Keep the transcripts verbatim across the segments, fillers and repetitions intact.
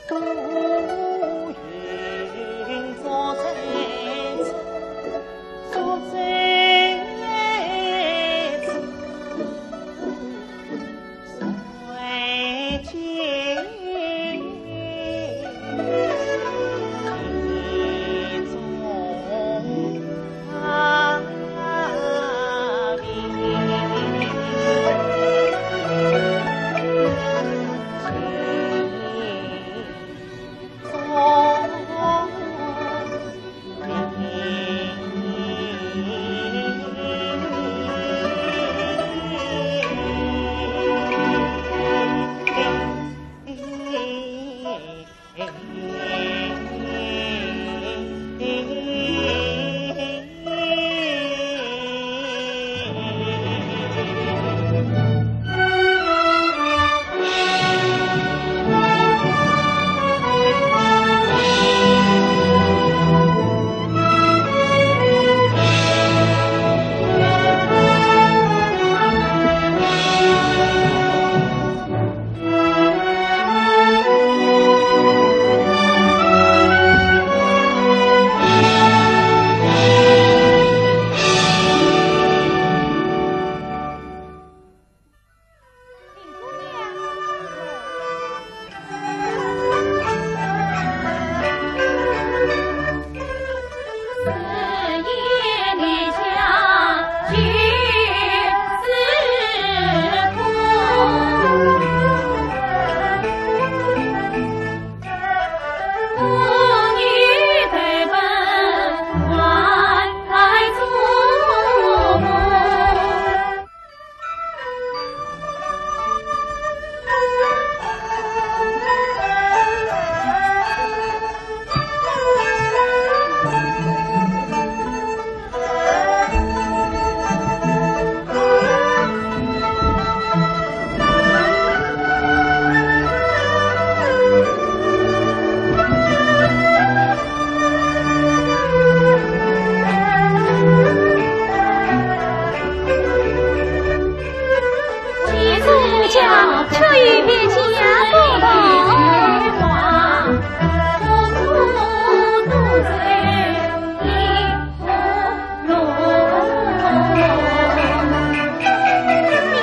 林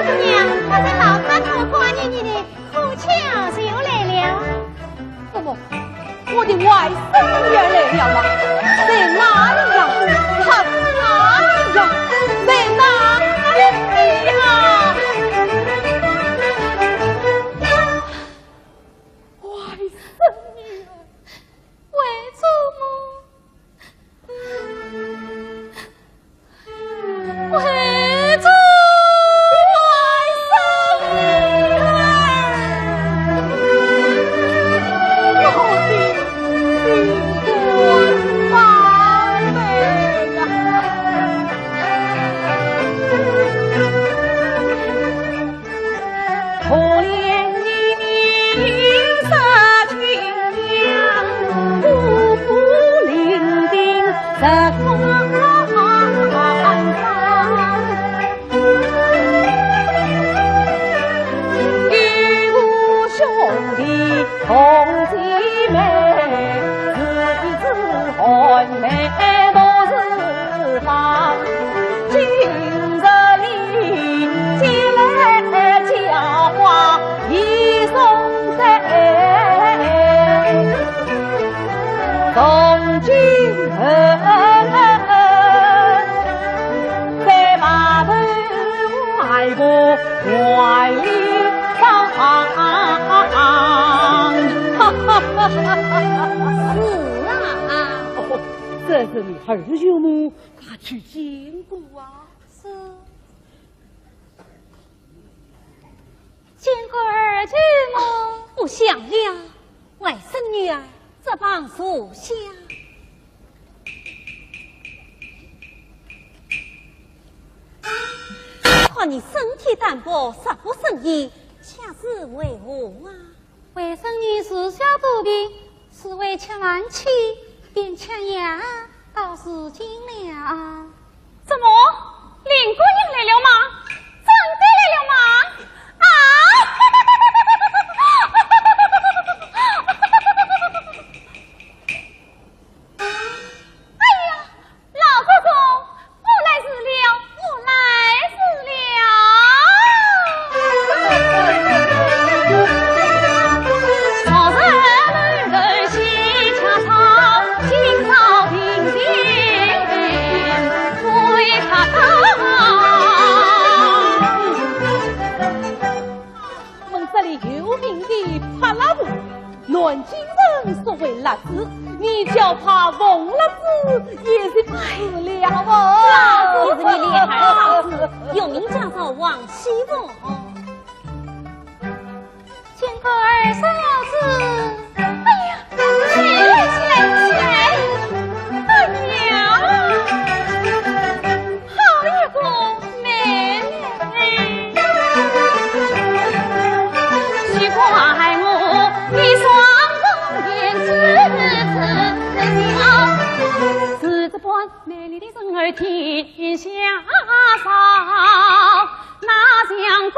姑娘，我在宝塔口挂念你的苦巧就来了。怎么，我的外甥女儿来了吗？在哪里呀？她在哪里呀？在哪里呀？外甥女儿，为什么？ 为着外甥女儿，我的心肝宝贝呀。 是啊。哦，这是你二舅母，快去见过啊。是。 见过二舅母。不想了，外甥女儿，这旁坐下。看你身体单薄，十分生厌，却是为何啊？外甥女自小多病， 是为吃饭气，便吃药到如今了。怎么，林姑娘来了吗？真的来了吗？啊！出名的帕拉布，南京人所谓蜡子，你叫他红蜡子也是不是了哦。蜡子也是你厉害啊，蜡子，又名叫做王熙凤。见过二嫂子。哎呀，起来，起来，起来。哎呀，好一个妹妹。奇怪我一双童颜之子，是这般美丽的人儿天下少。 那像个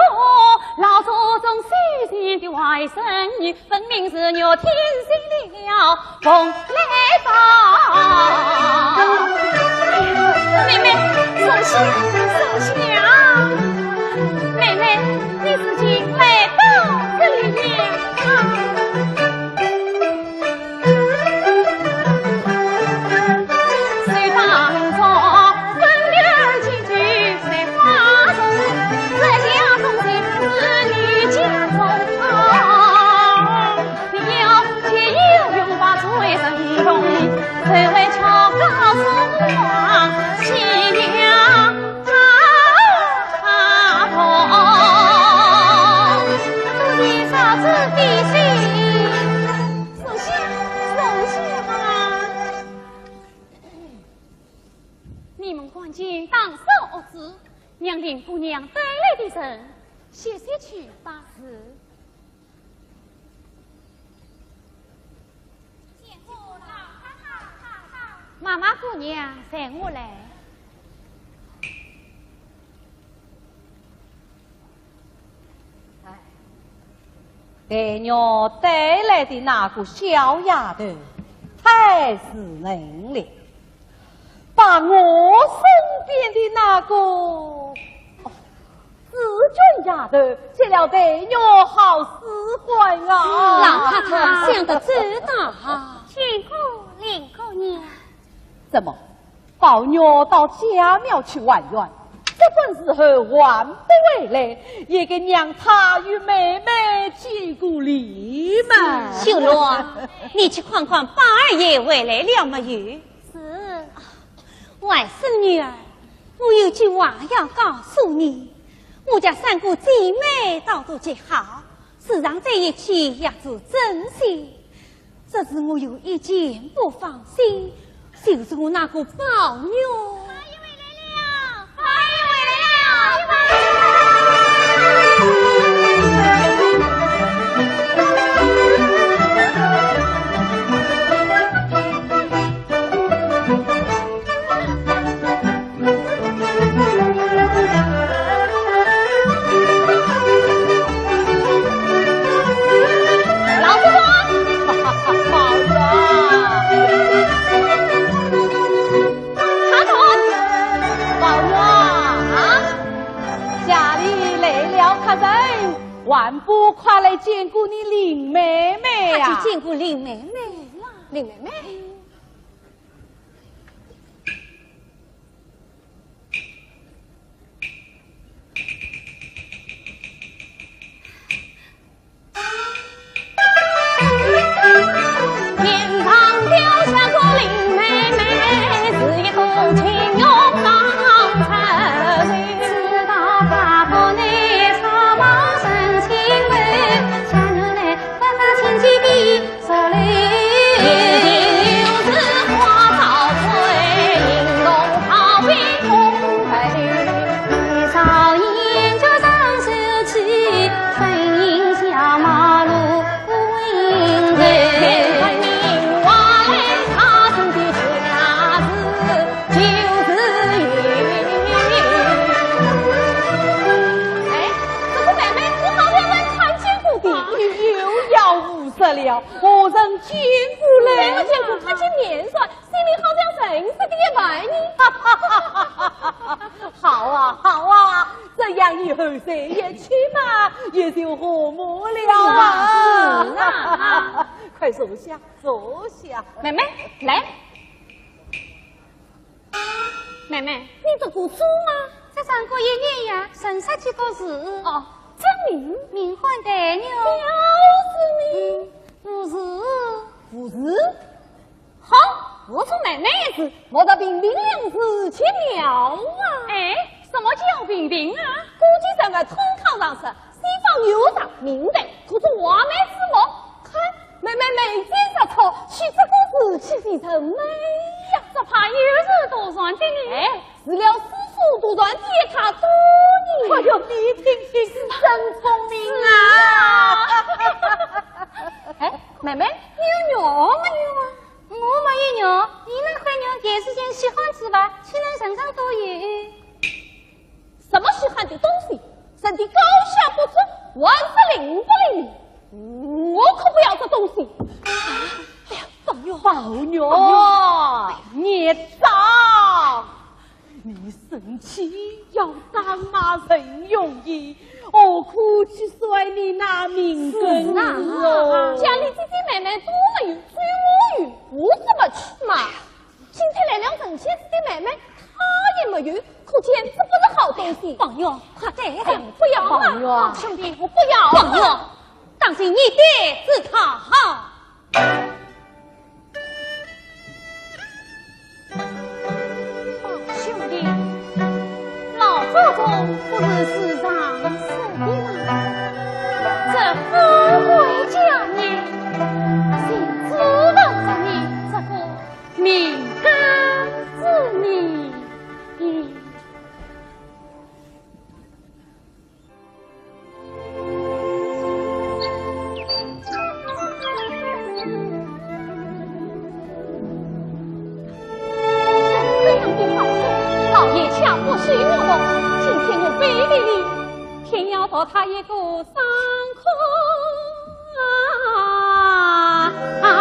老祖宗修仙的外甥女，分明是我听信了凤来宝。妹妹，坐下，坐下。妹妹，你自己来到这里呀。 你们看见打扫屋子，让林姑娘带来的人歇歇去吧。是。妈妈，姑娘，随我来。 哎，待我带来的那个小丫头，太是能了，把我身边的那个，哦，紫鹃丫头接了待我好使唤啊。老太太想得周到啊。见过林姑娘。怎么， 宝玉到家庙去还愿，这个时候还不回来，也该让他与妹妹见个礼嘛。秀罗，你去看看宝二爷回来了没有？是。外甥女儿，我有句话要告诉你。我家三个姐妹倒都极好，时常在一起也是真心。 只是我有一件不放心，就是我那个宝玉。宝玉回来了，宝玉回来了。老祖宗，宝玉啊，哈童，宝玉啊，家里来了客人，还不快来见过你林妹妹呀？快去见过林妹妹啦。林妹妹。 哎，这个妹妹，我好像在看见过的。你又要胡说了，何人见过嘞？没有见过，看见面算，心里好像认识的一般呢。好啊，好啊，这样以后在一起嘛，也就和睦了啊。是啊，是啊。快坐下，坐下。妹妹，来。 妹妹，你读过书吗？这上过一年呀，认识几个字。哦，真名？名唤黛玉。表示呢？嗯，无字。无字？好，我说妹妹一字，莫说平平两字，岂妙啊？哎，什么叫平平啊？古今中外通行常识，西方有啥名堂，可是画眉之目。看，妹妹眉间若错，取这个字，岂非人美呀？只怕有字读传的呢。哎， 除了诗书读传的也太多呢。哎呦，你听听，是真聪明啊！哎，妹妹，你有肉没有啊？我没有肉，你那块肉电视前洗好仔吧，亲人身上都有。什么稀罕的东西？人的高下不知，还是灵不灵？我可不要这东西。哎呀，宝玉，宝玉，孽障！ 你生气要打骂人容易，何苦去摔你那命根子哦？是啊，家里姐姐妹妹都没有，只有我有，我怎么去嘛？今天来了人家姐姐妹妹，她也没有，可见这不是好东西。宝玉，快带上。哎呀，不要嘛，宝玉啊。兄弟，我不要。宝玉，当心你带着她哈。 兄弟，老祖宗不是时常说的吗？这富贵家人，谁知道着你这个敏感之谜。这样的好事，老爷却不许我动。今天我背地里偏要讨他一个爽快啊！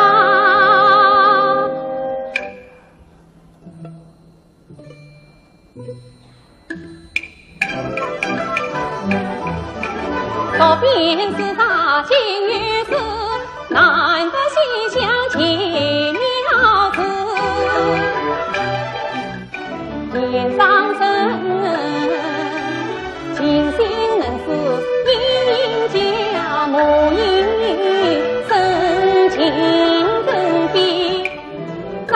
左边是大金鱼子，南北西厢皆鸟子。天上人，金星能是人家母亲，生情更比 张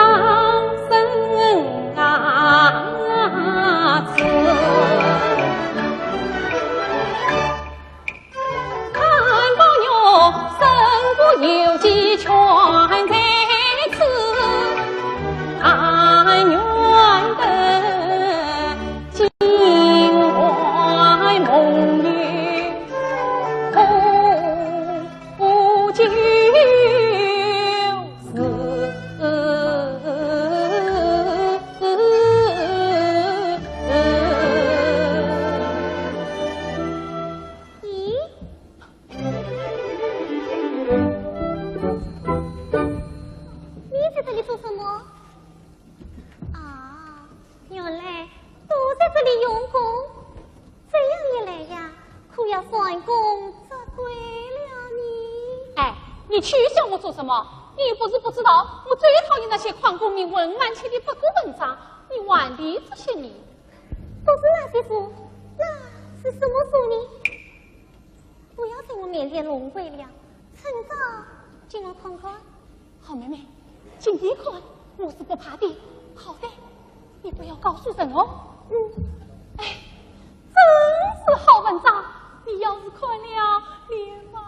生啊子，看宝玉身不由己全在此，但愿得金环梦游。 不就是。咦？你在这里做什么？啊，原来都在这里用功。 这样一来呀，可要蟾宫折桂了呢。哎，你取笑我做什么？你又不是不知道，我最讨厌那些诓功名、混饭吃的不顾本账。你玩的这些呢？都是那些书，那是什么书呢？不要在我面前弄鬼了，趁早给我看看。 好妹妹，今天看我是不怕的。好的，你不要告诉人哦。嗯。哎，真是好文章，你要是看了，连饭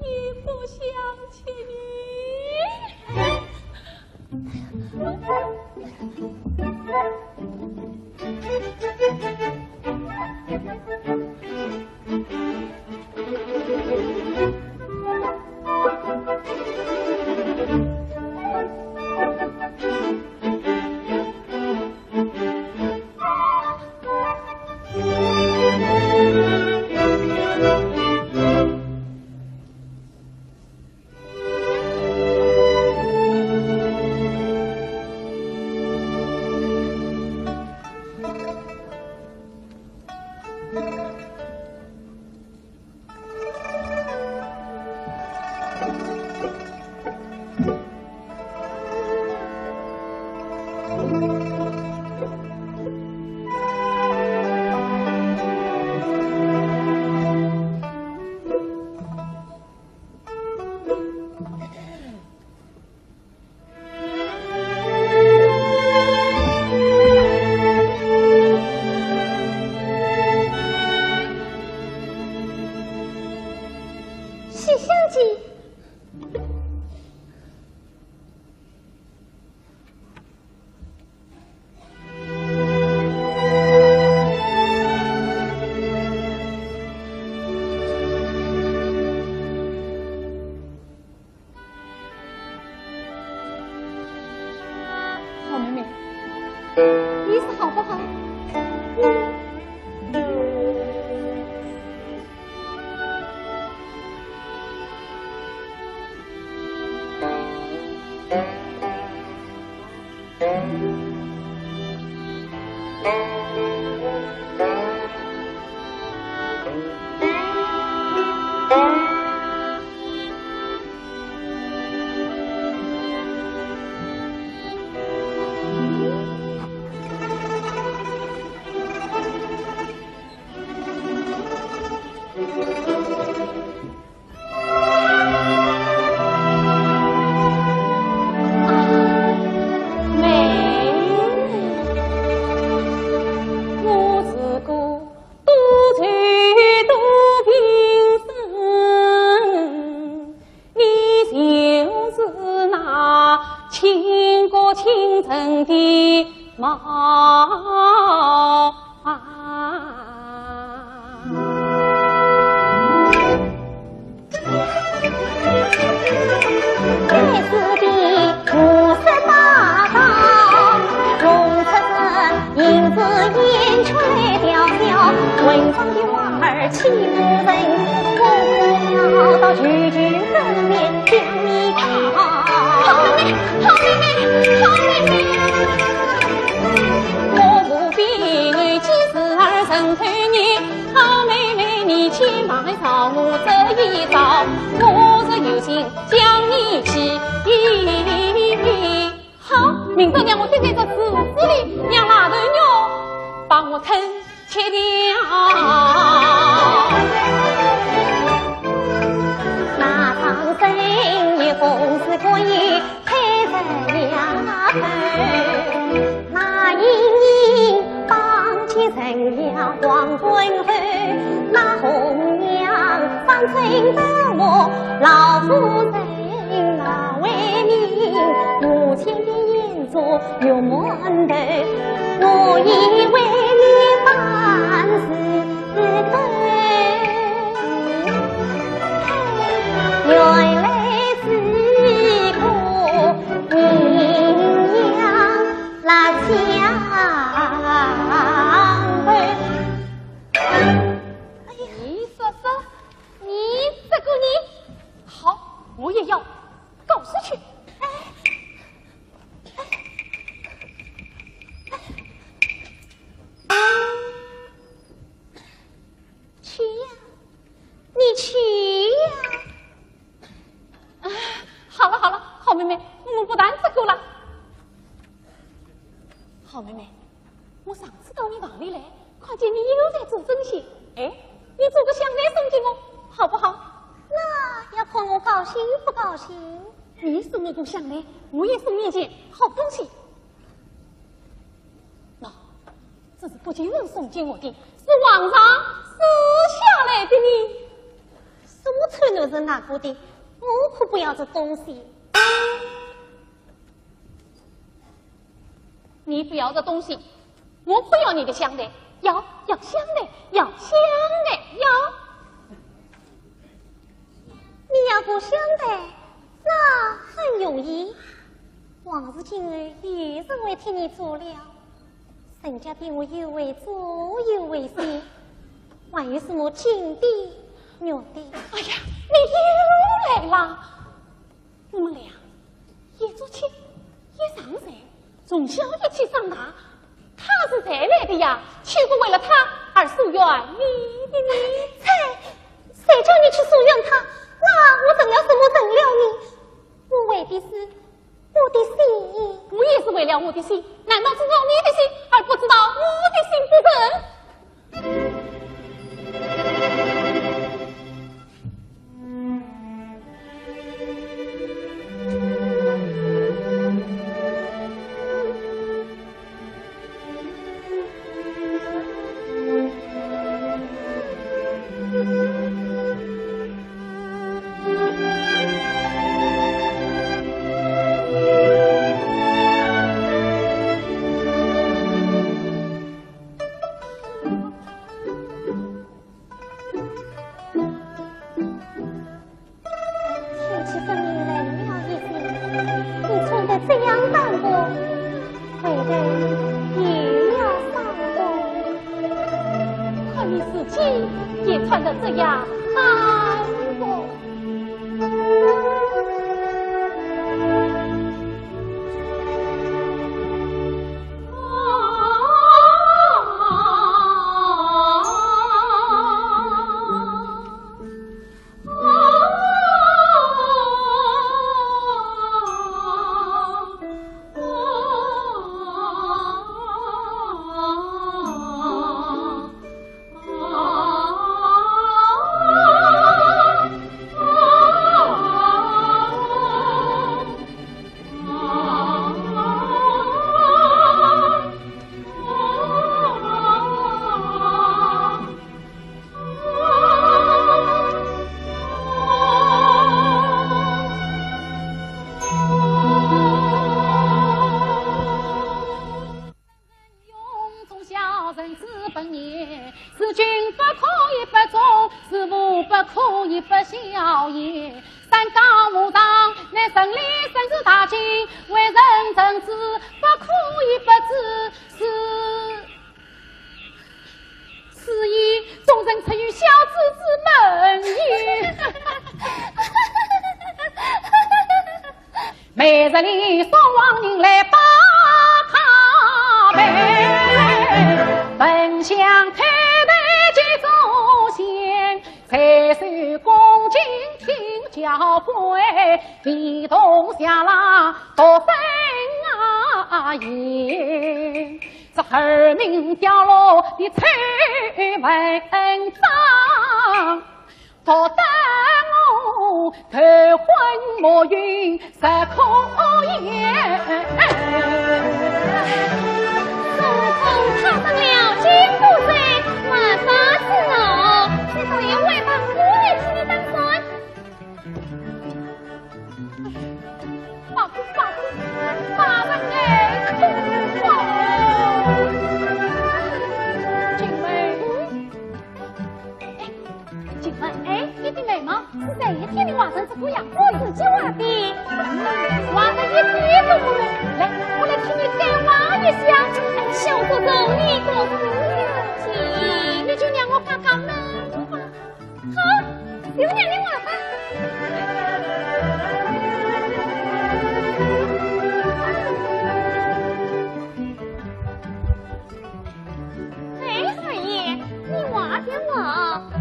也不想吃呢。倾国倾城的貌啊。该死的五十大盗，弄出这银子烟吹飘飘，混账的花儿欺负人，我要到舅舅跟前 好妹妹，好妹妹，好妹妹。我不比你几时儿曾推你，好妹妹，你千万饶我这一遭，我是有心将你气。好，明朝让我蹲在这树枝里，让蜡头娘把我吞 吃掉。那张生也公事可以配人丫头，那莺莺当起人呀黄昏后，那红娘方称得我老夫人。 那为民，母亲的眼珠有馒头，我已为你万事都。原来是个名扬辣椒头。哎呀，你说说，你这个人，好，我也要 告诉去。去呀，你去呀。啊，好了好了，好妹妹，我们不谈这个了。好妹妹， 我上次到你房里来，看见你又在做针线。哎，你做个香袋送给我，好不好？那要看我高兴不高兴。你送我个香袋，我也送你一件好东西。喏，这是北京人送给我的，是皇上赐下来的呢。什么臭男人拿过的？我可不要这东西。 你不要的东西，我不要你的香袋，要，要香袋，要香袋，要。你要个香袋，那很容易。王氏今后有人会替你做了，人家对我有为主有为先，还有什么金的、玉的？哎呀，你又来了！ 我们俩一桌吃，一床睡，从小一起长大，他是才来的呀，岂不为了他而疏远你的呢？谁，谁叫你去疏远他？那我成了什么人了呢？我为的是我的心。我也是为了我的心，难道只知道你的心，而不知道我的心不成？ 天气分明冷了一些，你穿得这样单薄，回头又要伤风。看你自己也穿得这样单薄。城里生死大情，为人臣子，不可以不知。是，此言终身出于小子之门也。每日里送往人来把他陪，焚香叩头见祖先， 垂首恭敬听教诲，非同小郎独生啊言。这儿名掉落的丑文章，独得我头昏目晕， 实可言。祖宗他生了金不罪，没法子哦，这个连外邦姑娘替你打算。罢工，罢工，罢工，哎，罢工。哎， 静雯，哎，你的眉毛是谁一天的画成这个样子？我自己画的。嗯，画得一点都不美。来，我来替你改画一下。哎，小祖宗，你可是客气，你就让我画个眉吧。好，就让你画吧。 哎，二爷，你画的嘛，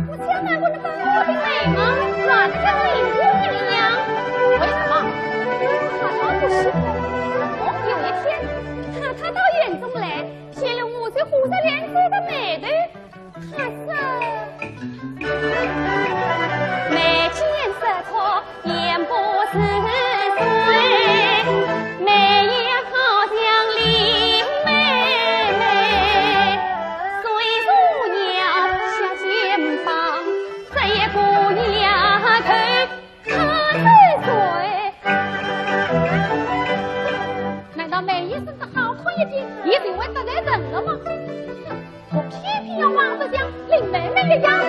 我家大官的把我的眉毛画得跟林姑娘一样。为什么？他倒不是。有一天，太太到园中来，见了我这胡子连嘴的眉头， 她说：眉间似错眼不识水，眉眼好像林妹妹，水如鸟下肩膀，这一个丫头她是谁？难道眉眼生得好看一点，也就会得罪人了吗？ 我偏偏要画得像林妹妹的样子。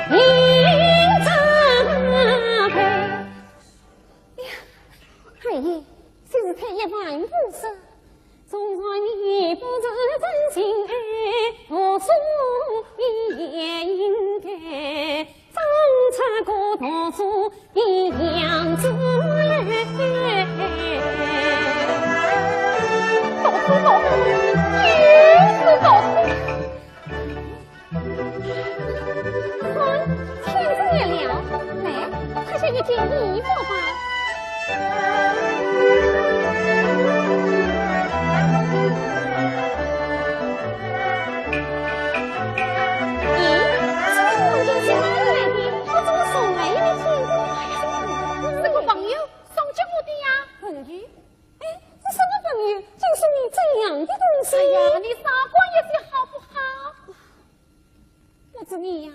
哎，哎呀，二爷，真是太一万不是。 纵然你不是真心爱，我说你也应该当这个读书的样子来。读书，读书，又是读书。 天色也亮，来，脱下一件衣服吧。咦，这个房间是哪里来的？我怎么从来也没见过？这个朋友送给我的呀。朋友？哎，这什么朋友？竟送你这样的东西？哎呀，你少管一些好不好？ 我说你呀，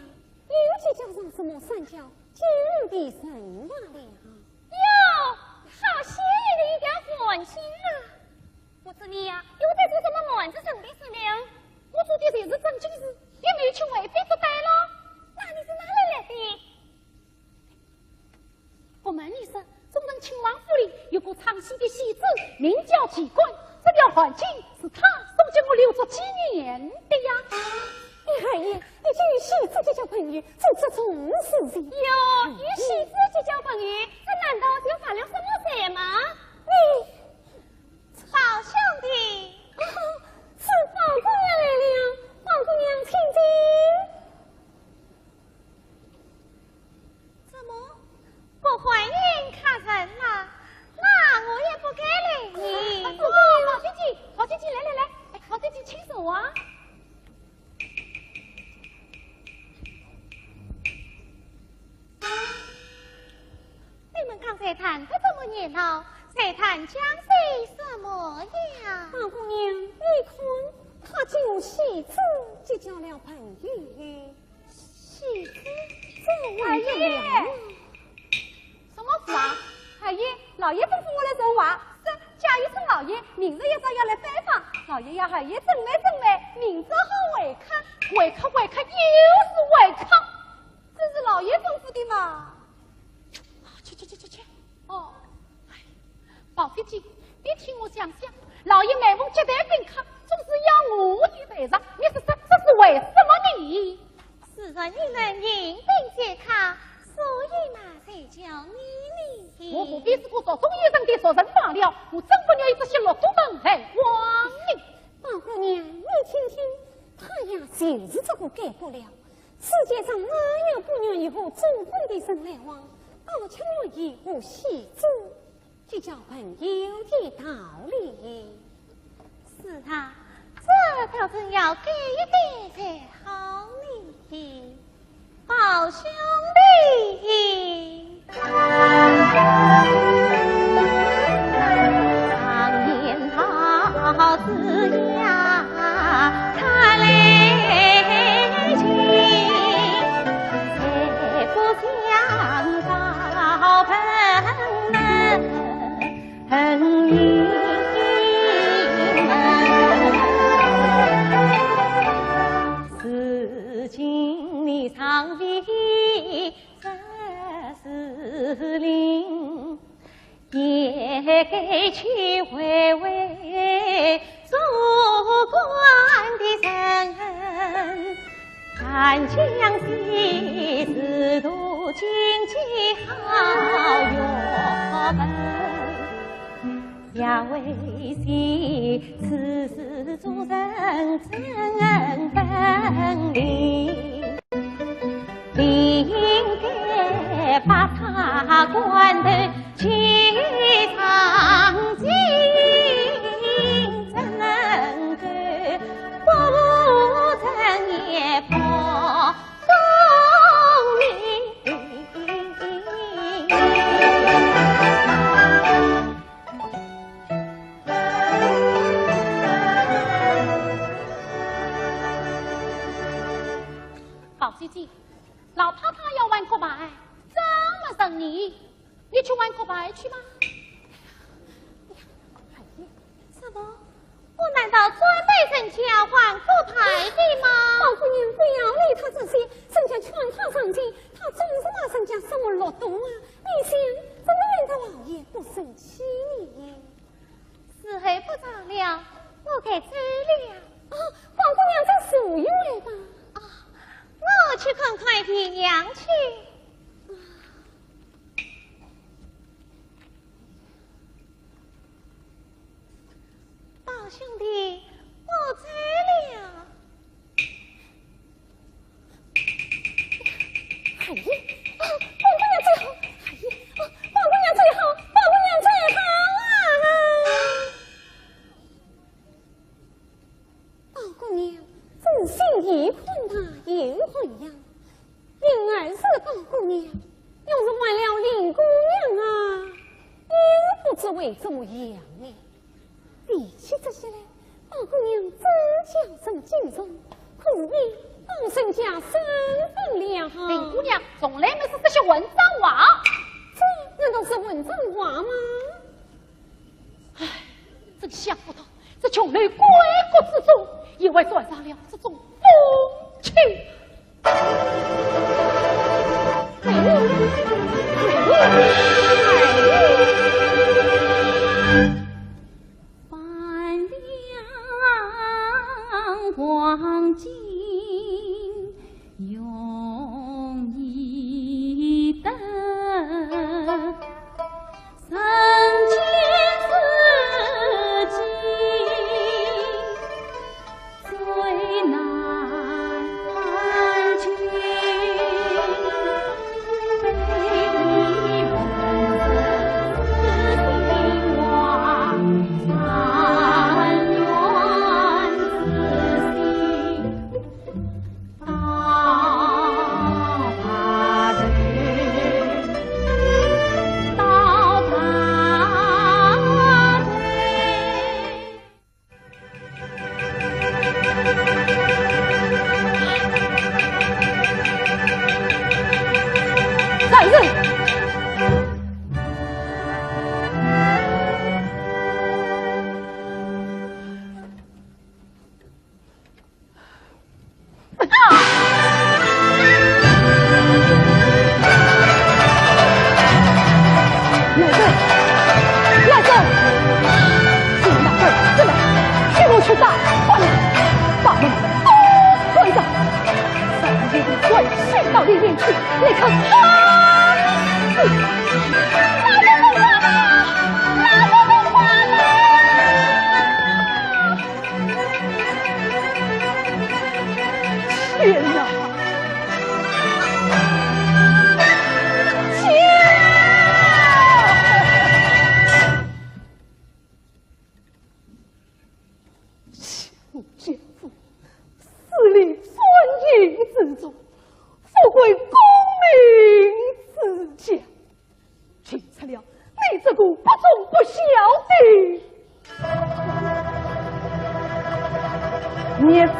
又去叫上什么三教九流的人马了？哟，好鲜艳的一条汗巾啊！我说你呀，又在做什么乱子人的事呢？我做的就是正经事，也没去违背不带了。那你是哪里来的？ 不瞒你说，忠正亲王府里有个唱戏的戏子，名叫季冠，这条汗巾是他送给我留作纪念的呀。哎，二爷，你竟与戏子结交朋友，做这种事情。哟，与戏子结交朋友，这难道就犯了什么罪吗？你，好兄弟。哦，是宝姑娘来了，宝姑娘请进。 怎么，不欢迎客人啦？那我也不敢留你。哦，好姐姐，好姐姐，来来来，哎，好姐姐，请坐啊。谈得这么热闹，在谈讲些什么呀？宝姑娘，你看，他就喜字结交了朋友。喜字？这还得了？什么字啊？二爷，老爷吩咐我来传话，说贾雨村老爷明日一早要来拜访，老爷要二爷准备准备，明朝好会客。会客，会客，又是会客，真是老爷吩咐的嘛。去去去去去。哦，哎，宝姐姐，你听我讲讲，老爷每逢接待宾客，总是要我的赔偿，你说这，这是为什么呢？是说你能应宾接客，所以嘛，才叫你呢。我不过是个族中有人的族人罢了，我怎不愿意这些禄蠹们来往呢？宝姑娘，你听听，他呀，就是这个改不了。世界上哪有不愿意和祖宗的人来往，倒却愿意和喜字结交朋友的道理。是啊，这倒真要改一改才好呢。宝兄弟，常言道子呀，他来近，谁不想到本门？ 朋友们，如今你尚未识时令，也该去会会做官的人。 谈将些事度，今夕好月分，也未知此事做人怎分明。理应该把他关头 计上计，怎能够不成也不公呢？宝姐姐，老太太要玩骨牌，怎么让你 你去玩骨牌去吧。哎呀，什么？我难道专陪人家玩骨牌的吗？宝姑娘，不要理他这些，人家劝他上进，他总是骂人家什么禄蠹啊！你想，怎么引得老爷不生气呢？时候不早了，我该走了。啊，宝姑娘，再坐一会吧。啊，我去看看姨娘去。 宝兄弟，我走了。哎呀，啊，宝姑娘走好，哎呀，啊，宝姑娘走好，宝姑娘走好啊！ 宝姑娘，真心一看他有涵养，因而是宝姑娘，要是换了林姑娘啊，也不知会怎么样呢。提起这些来，宝姑娘真叫人敬重，可以保身家身份了哈。林姑娘从来没说这些混账话。这难道是混账话吗？ 唉，真想不到，这琼楼闺阁之中，也会传上了这种风气。你看，啊！老爷，你看啊！老爷，你看啊！天哪！天啊！ 欺负奸夫，死里钻营之中，富贵功名之家，尽出了你这个不忠不孝的孽子！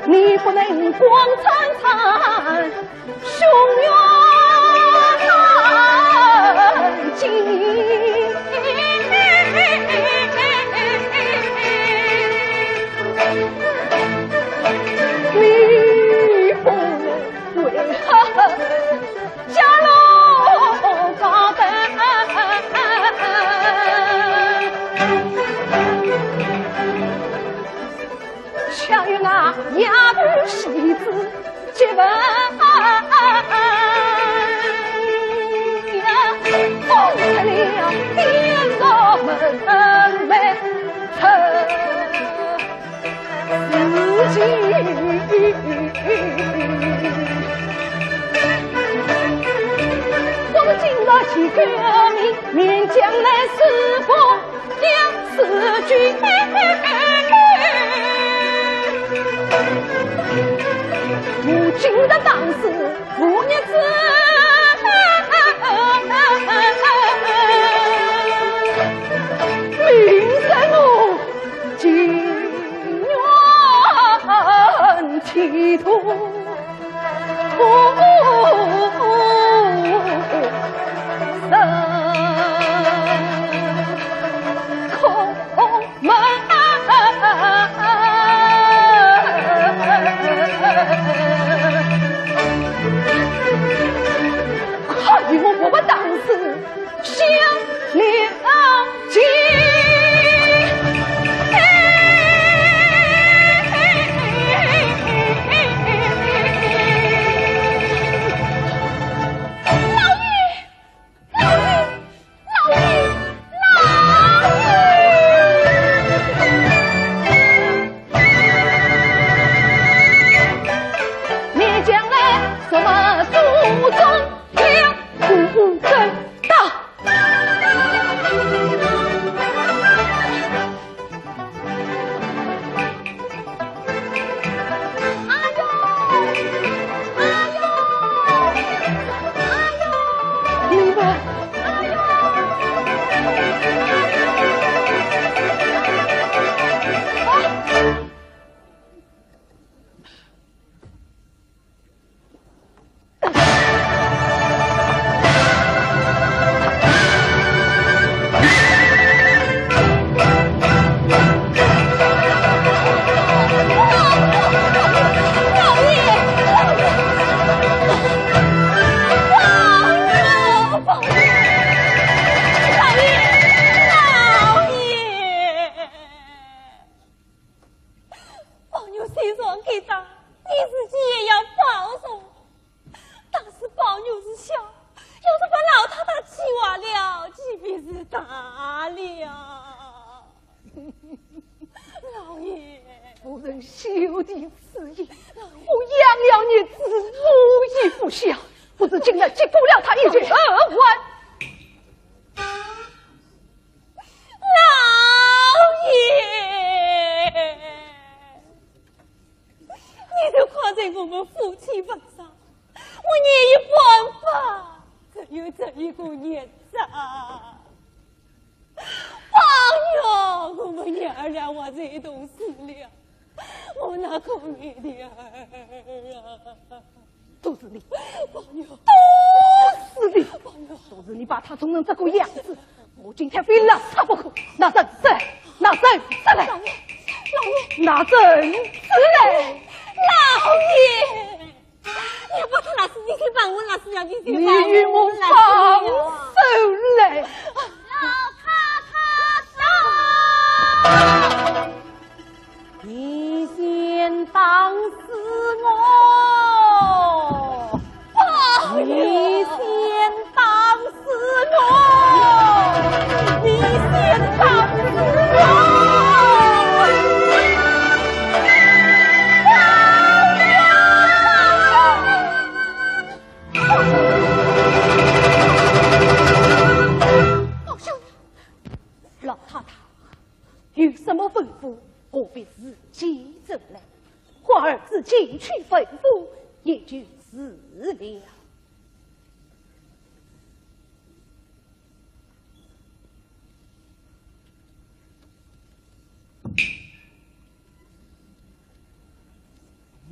你不能光惨惨，胸远近。你不能为何 下落高登。恰与那丫头戏子接吻，风吹了点着门楹。 自己。我们今朝起革命，面将来是否将此举？我今朝打死 我日子，命在我情愿歧途。 门。看你我不分当时，想你当今。老爷！ 老爷，老爷，老爷！你将来什么祖宗？不跟到。 哎呦！哎呦！哎呦！你们！哎呦！啊！ 宝玉虽然给打，你自己也要报仇。打死宝玉是小，要是把老太太气坏了，岂不是大了？老爷，夫人休提此言，我养了孽子，无以复加，不知今日结果了他一件何患？ 老爷，你就看在我们夫妻份上，我念一半吧，只有这一个孽障。宝玉，我们娘儿俩活在一同死了，我那可怜的儿啊！ 都是你，宝玉，都是你，宝玉，都是你把他宠成这个样子，我今天非拿他不可，拿人出来，拿人出来，老爷，老爷，拿人出来。老爷，也不知那是你与我放手来。老太太走。你先打死我。你先打死我。你先打死我。老兄，老太太有什么吩咐，何必自己走来？唤儿子进去吩咐，也就是了。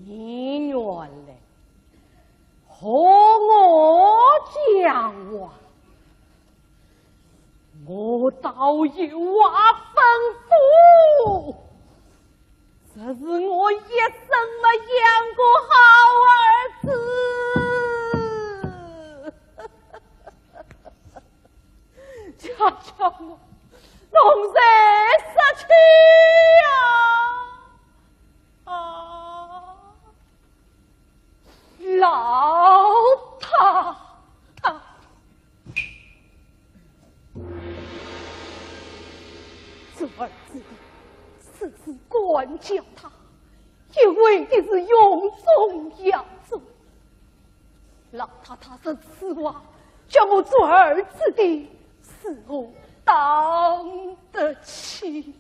你原来和我讲话，我倒有话吩咐。这是我一生没养过好儿子。 家家我弄在杀气呀！啊，老太太，做儿子的时时管教他，也为的是荣宗耀祖。 老太太说此话，叫我做儿子的，是我当得起。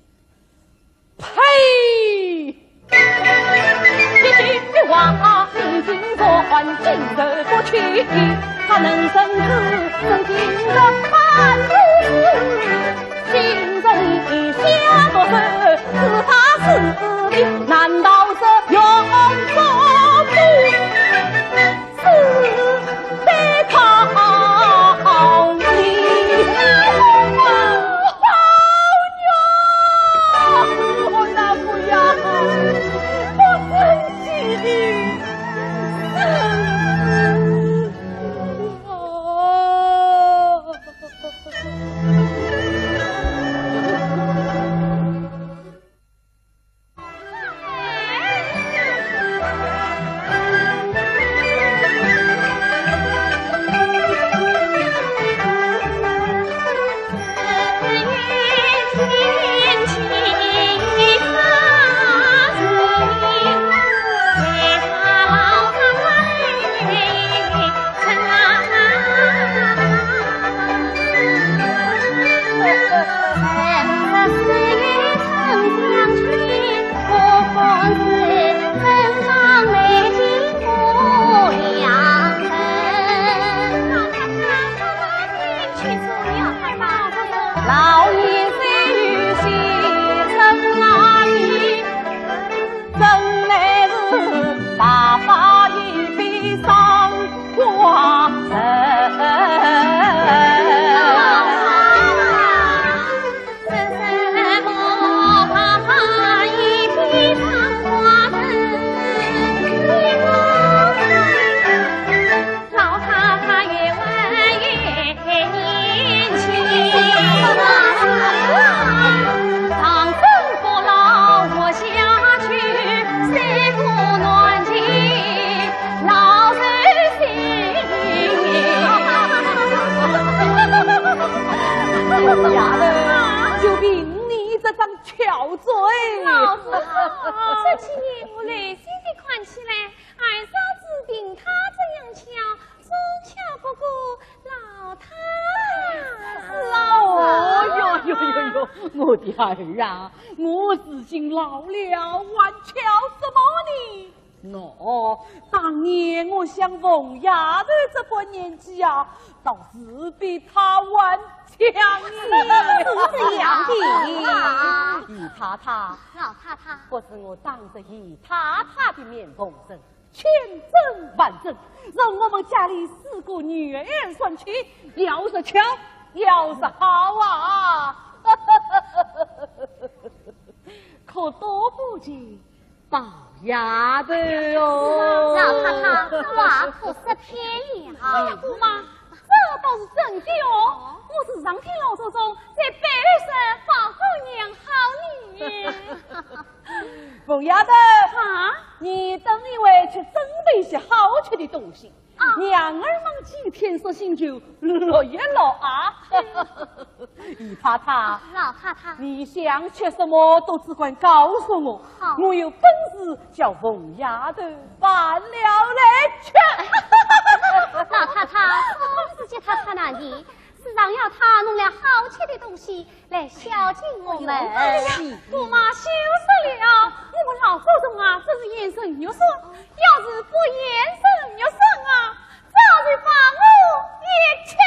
呸！一句话，进进不去，他能生子，真经的半路事。心中想着是，只怕是的，难道是永不？ 是被讨你。宝玉，我那个呀，不争气的孙子啊！老爷虽有些生来 真乃是白发一笔上挂人。老太太也为年轻，长生不老活下去，三顾乱情老人心。丫头，就凭你这张巧嘴。老夫人，这几年我留心地看起来， 二嫂子凭她这样巧，总巧不过老太太。是啊，哦哟哟哟哟，我的儿啊，我如今老了，还巧什么呢？喏，当年我像凤丫头这般年纪啊，倒是比她还强呢。是这样的。姨太太，老太太，不是我当着姨太太的面奉承， 千真万真，是我们家里四个女儿选妻，要是巧，要是好啊。可多不及宝丫头哟。老太太，我可失陪了。哎呀，姑妈，这倒是真的哦。我时常听老祖宗在背后说：“好好娘好你。”凤丫头，啊？你等一会去准备些好吃的东西。啊。娘儿们几天索性就乐一乐啊。姨太太，老太太。你想吃什么都只管告诉我，好。我有本事叫凤丫头办了来吃。老太太，我是给她太难的，时常要她弄了好吃的东西来孝敬我们。哎呀，姑妈休说了，我们老祖宗啊，真是言承旭顺，要是不言承旭顺啊，早就把我也吃了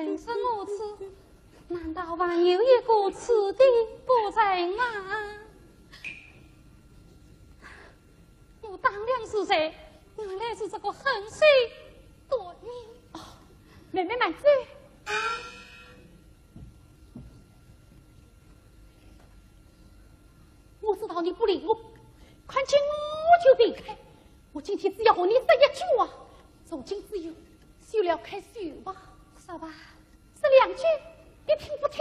人生如此，难道还有一个此地不成啊？我当良是谁，原来是这个恨水多年。哦，妹妹慢走。我知道你不理我，看见我就避开。我今天只要和你说一句话，从今之后，休了开口吧。说吧。这两句你听不听？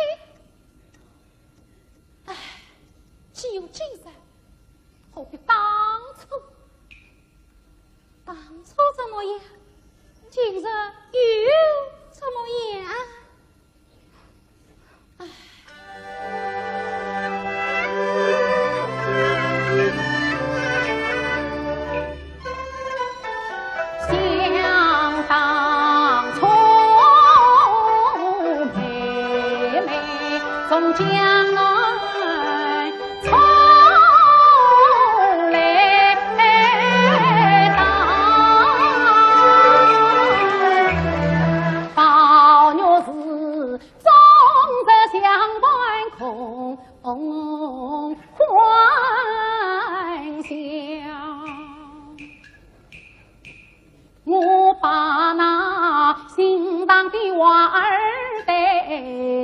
唉，既有今日，何必当初？当初怎么样？今日又怎么样？唉。想当初，妹妹从江南出来到，宝玉是终日相伴空欢笑。 我把那心上的话儿对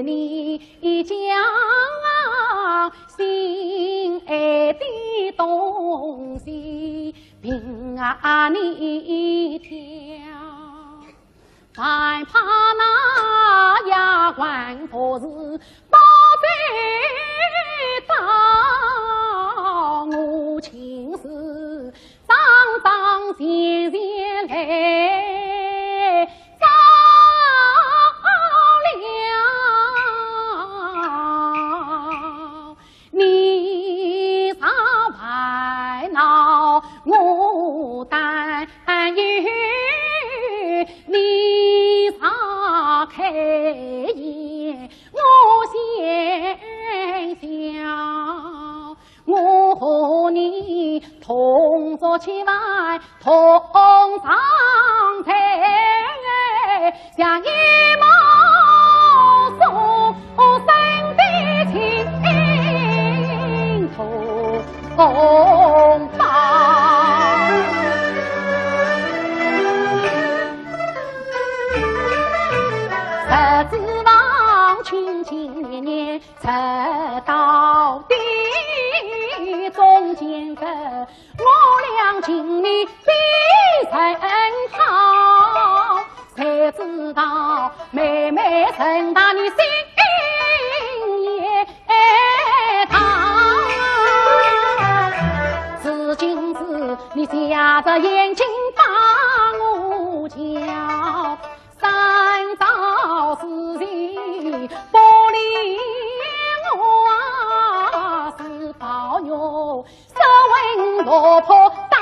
你讲，心爱的东西凭啊你挑。 还怕那丫鬟不是到这到，我亲自上上前前来照料。 你常烦恼，我担忧，你常开言，我先笑。我和你同坐七番 同上台，像一梦所生的情同胞。十指房亲亲热热，直到地中间个 我俩情谊比人好，谁知道妹妹成大你心也大。如今是你瞎着眼睛把我叫，三朝之前不理我，是宝玉 手稳落魄打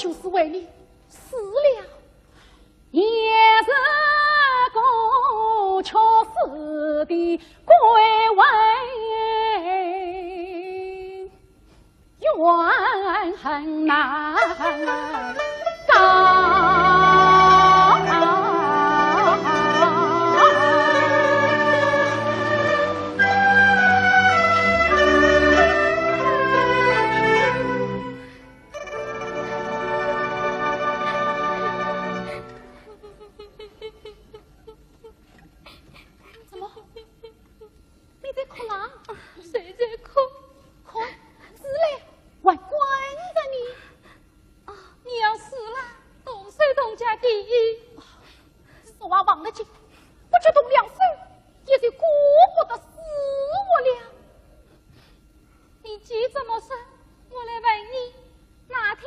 就是为你死了。也是个确实的归位，怨恨难告。怎么？你在哭啦？谁在哭？看，死了，还关着呢。啊，你要死了，动手动脚的。这说话忘了紧，不去动了手，也就顾不得死活了。 你既这么说，我来问你，那天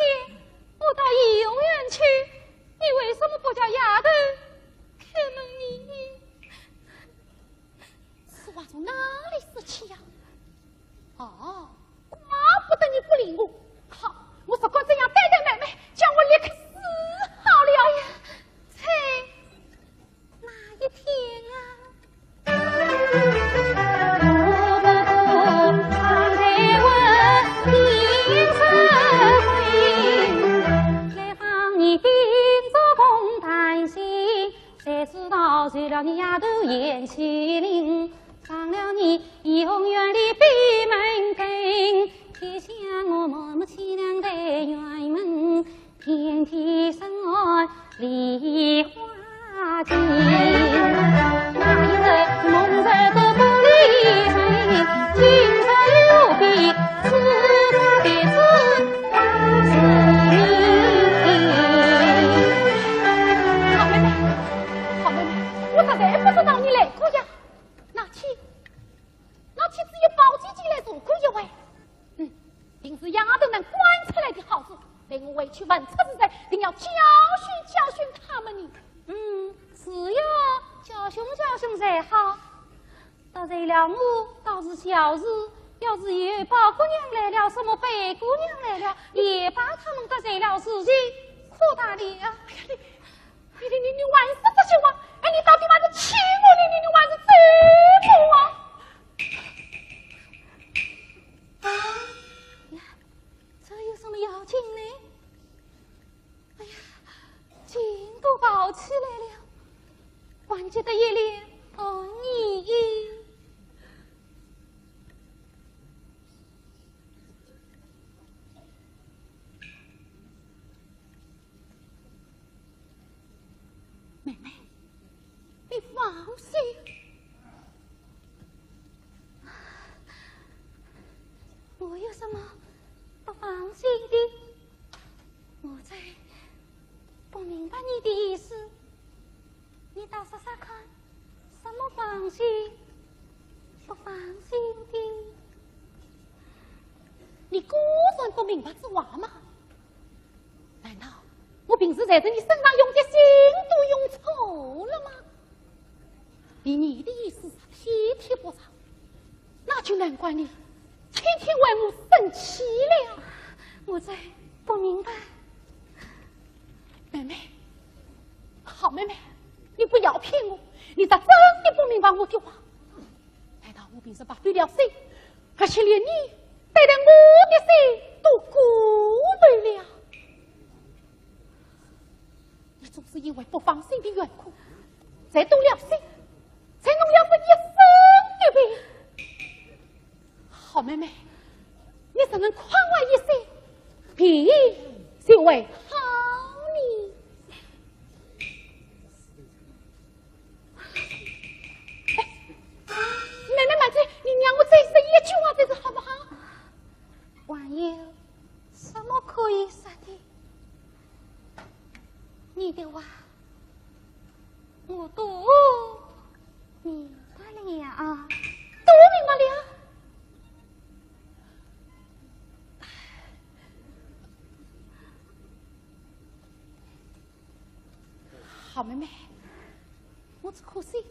我到怡红院去，你为什么不叫丫头开门呢？此话从哪里说起呀？哦，怪不得你不理我。好，我只管这样对待妹妹，叫我立刻死好了。哎呀，啐！ 那一天啊，好妹妹，好妹妹，我实在不知道你来过呀。拿起，拿起只有宝鸡进来做过一回。 嗯，定是丫头们惯出来的好事，待我回去问出是谁，定要教训教训他们呢。嗯，是要教训教训才好。得罪了我倒是小事，要是有宝姑娘来了，什么贝姑娘来了，也把他们得罪了事情，可大了。哎呀，你，你，你，你还说这些话，哎，你到底还是气我呢，你，你还是咒我啊？ 呀，这有什么要紧呢？哎呀，劲都跑起来了，还急得一脸红泥印。 妹妹，你放心。我有什么不放心的？我真不明白你的意思，你倒说说看，什么放心不放心的？你果然不明白这话吗？ 难道我平时在这你身上用的心都用错了吗？依你的意思是天天不上，那就难怪你天天为我生气了。我真不明白。妹妹，好妹妹，你不要骗我，你咋真的不明白我的话？难道我平时白费了心，而且连你对待我的心都辜负了？ 你总是因为不放心的缘故，才动了心，才弄了这一身的病。好妹妹，你怎能宽慰一些，病就会好呢？哎，妹妹慢着，你让我再说一句话，这是好不好？还有什么可以说的？ 你的话，我都明白了。都明白了？好妹妹，我只可惜，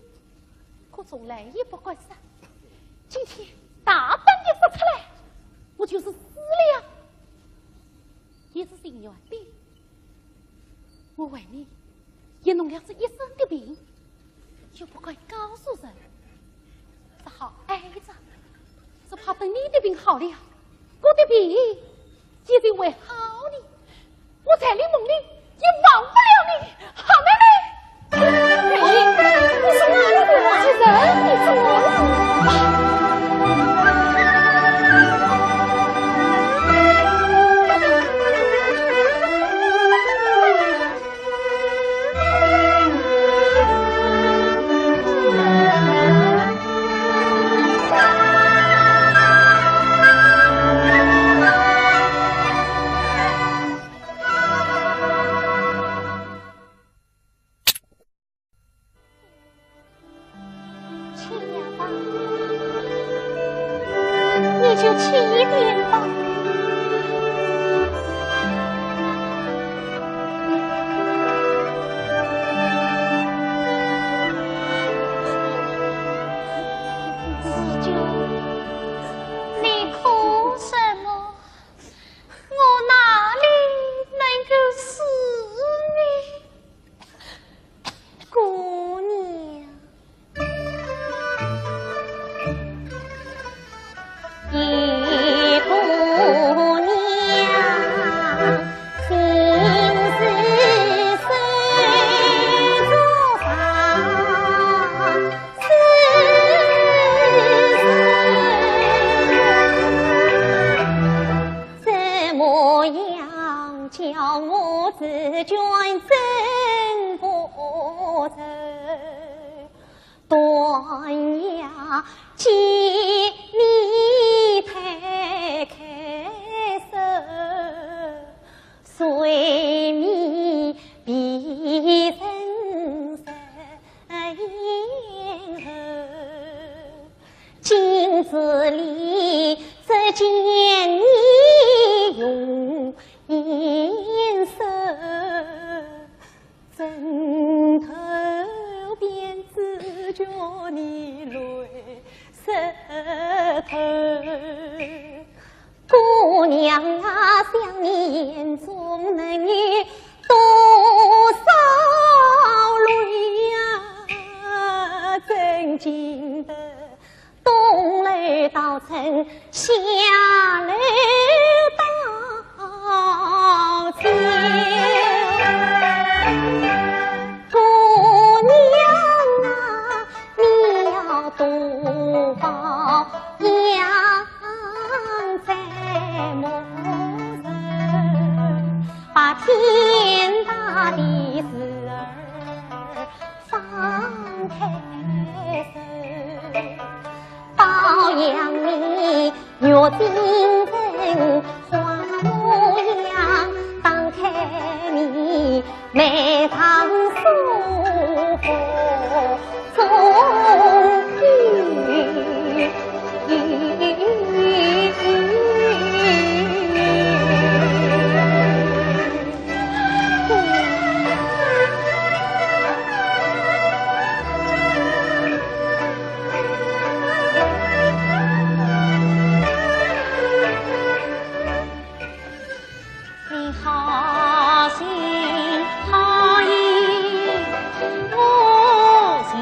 可从来也不敢说。今天大胆地说出来，我就是死了，也是情愿的。我为你也弄了这一身的病，又不敢告诉人，只好挨着，只怕等你的病好了，我的病也就会好了，我在你梦里也忘不了你，好妹妹。哎，你是哪里的啊？是人，你是我。轻点吧，你就轻一点吧。紫鹃，你哭什么？我哪里能够死呢？ 姑娘。怎么样叫我紫鹃真不愁？断崖见你太开手，睡眠避人身后。 镜子里只见你容颜瘦，枕头边只觉你泪湿透。姑娘啊，想你眼中能有多少泪呀？怎禁得 东楼倒春，下楼倒秋。姑娘啊，你要多保养在末日，把天大的事儿 放开手，保养你月精神花模样，打开你眉堂书画中意。 你好心好意，我心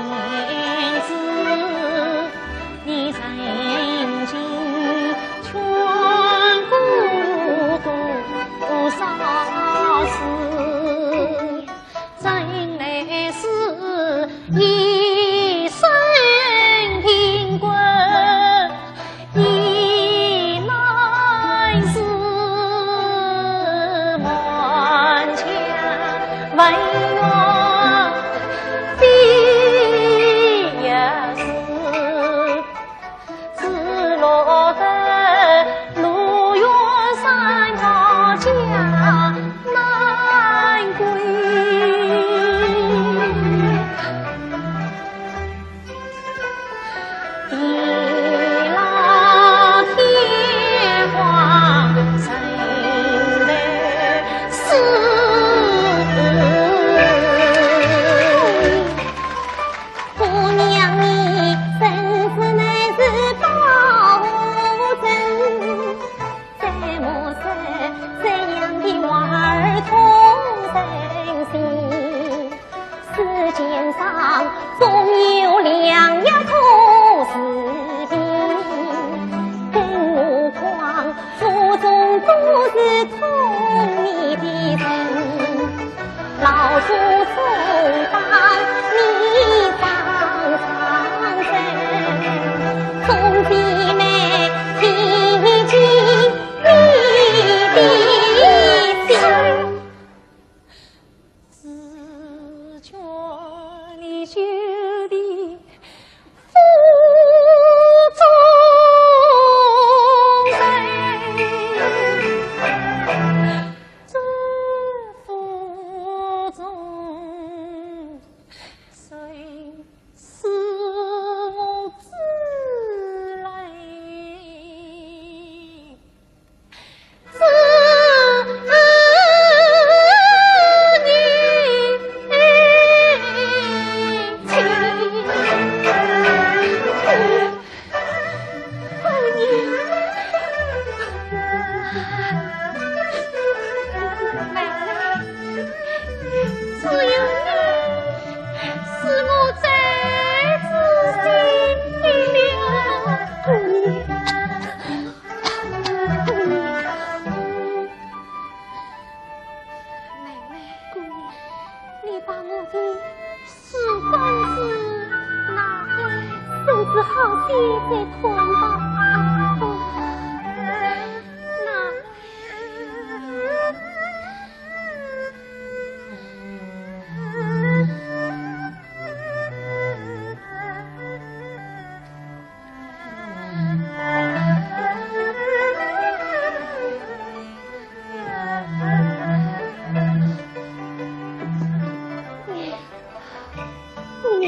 是官是哪个？身子好些再看吧。啊，那…… 姑娘，姑娘。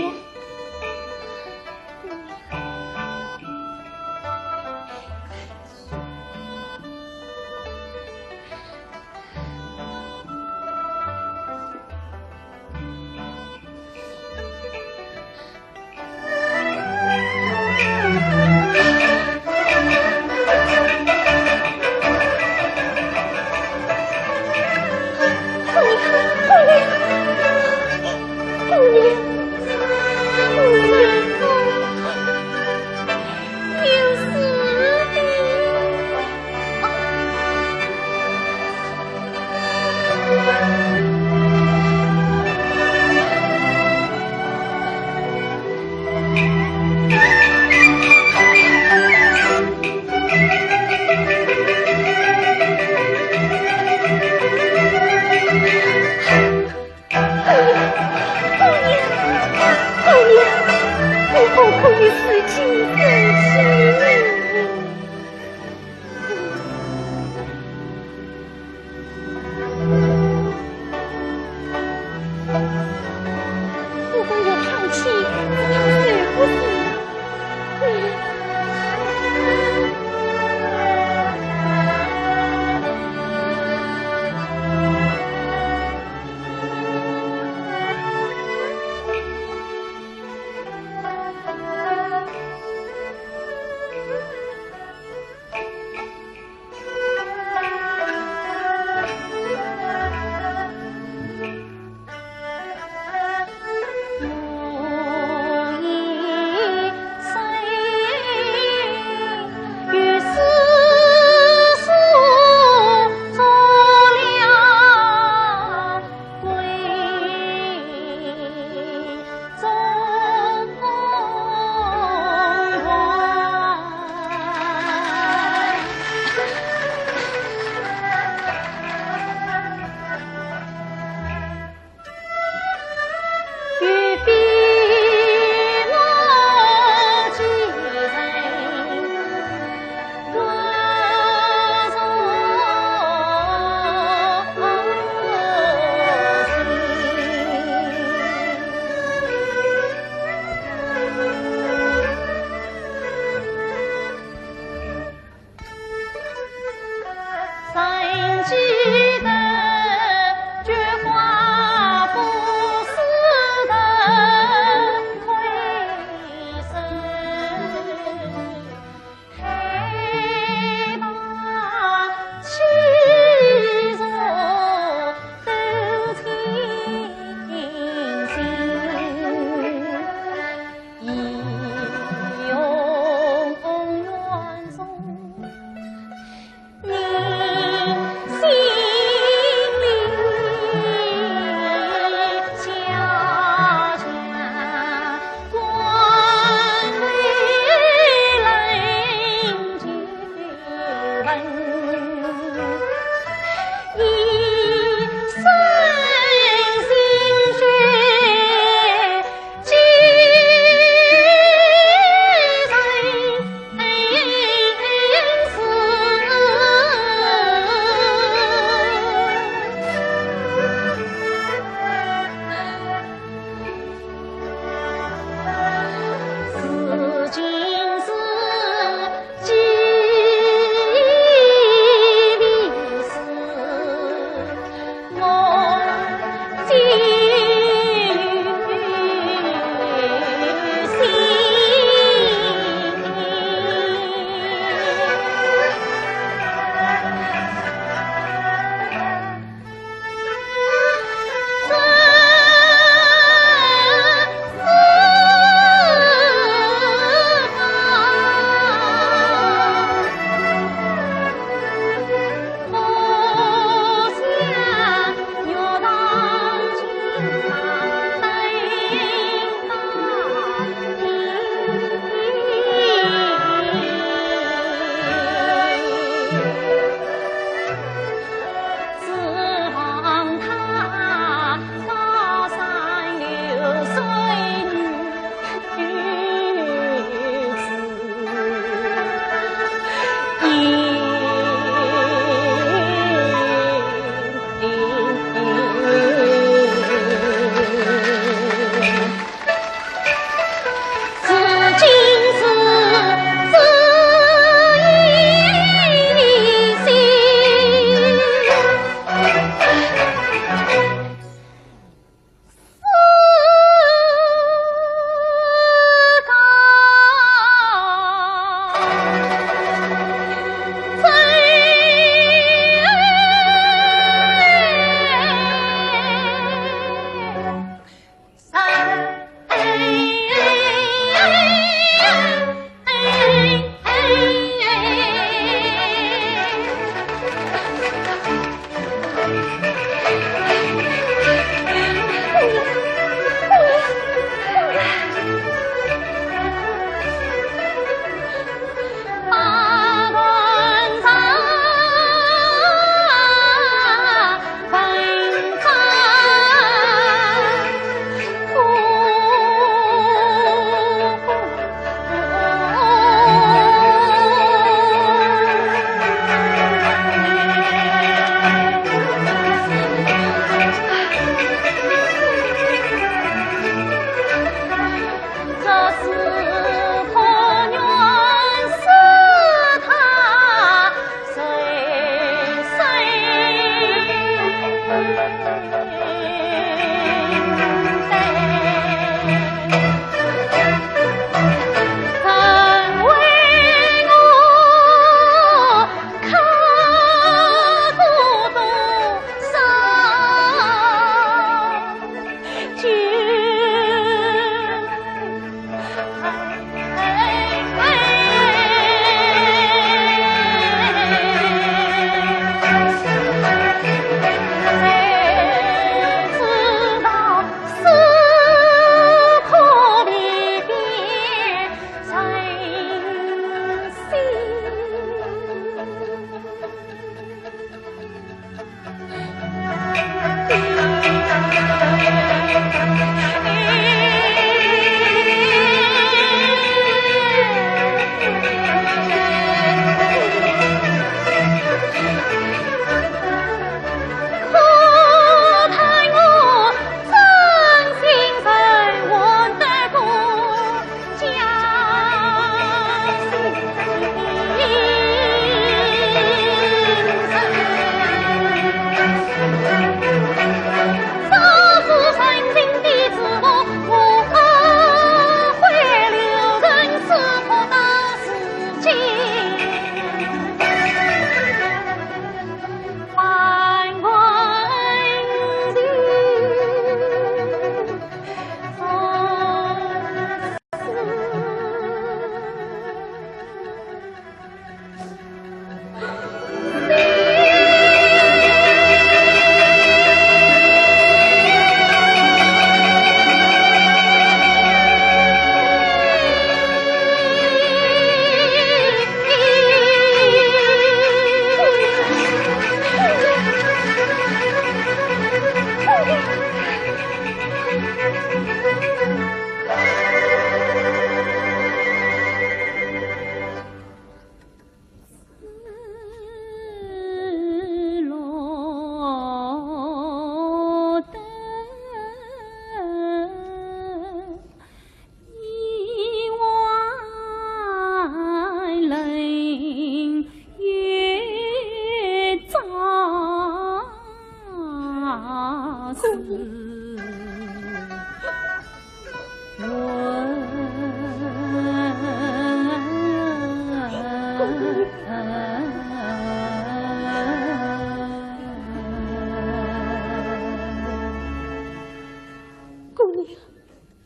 姑娘，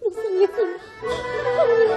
你醒一醒啊！姑娘。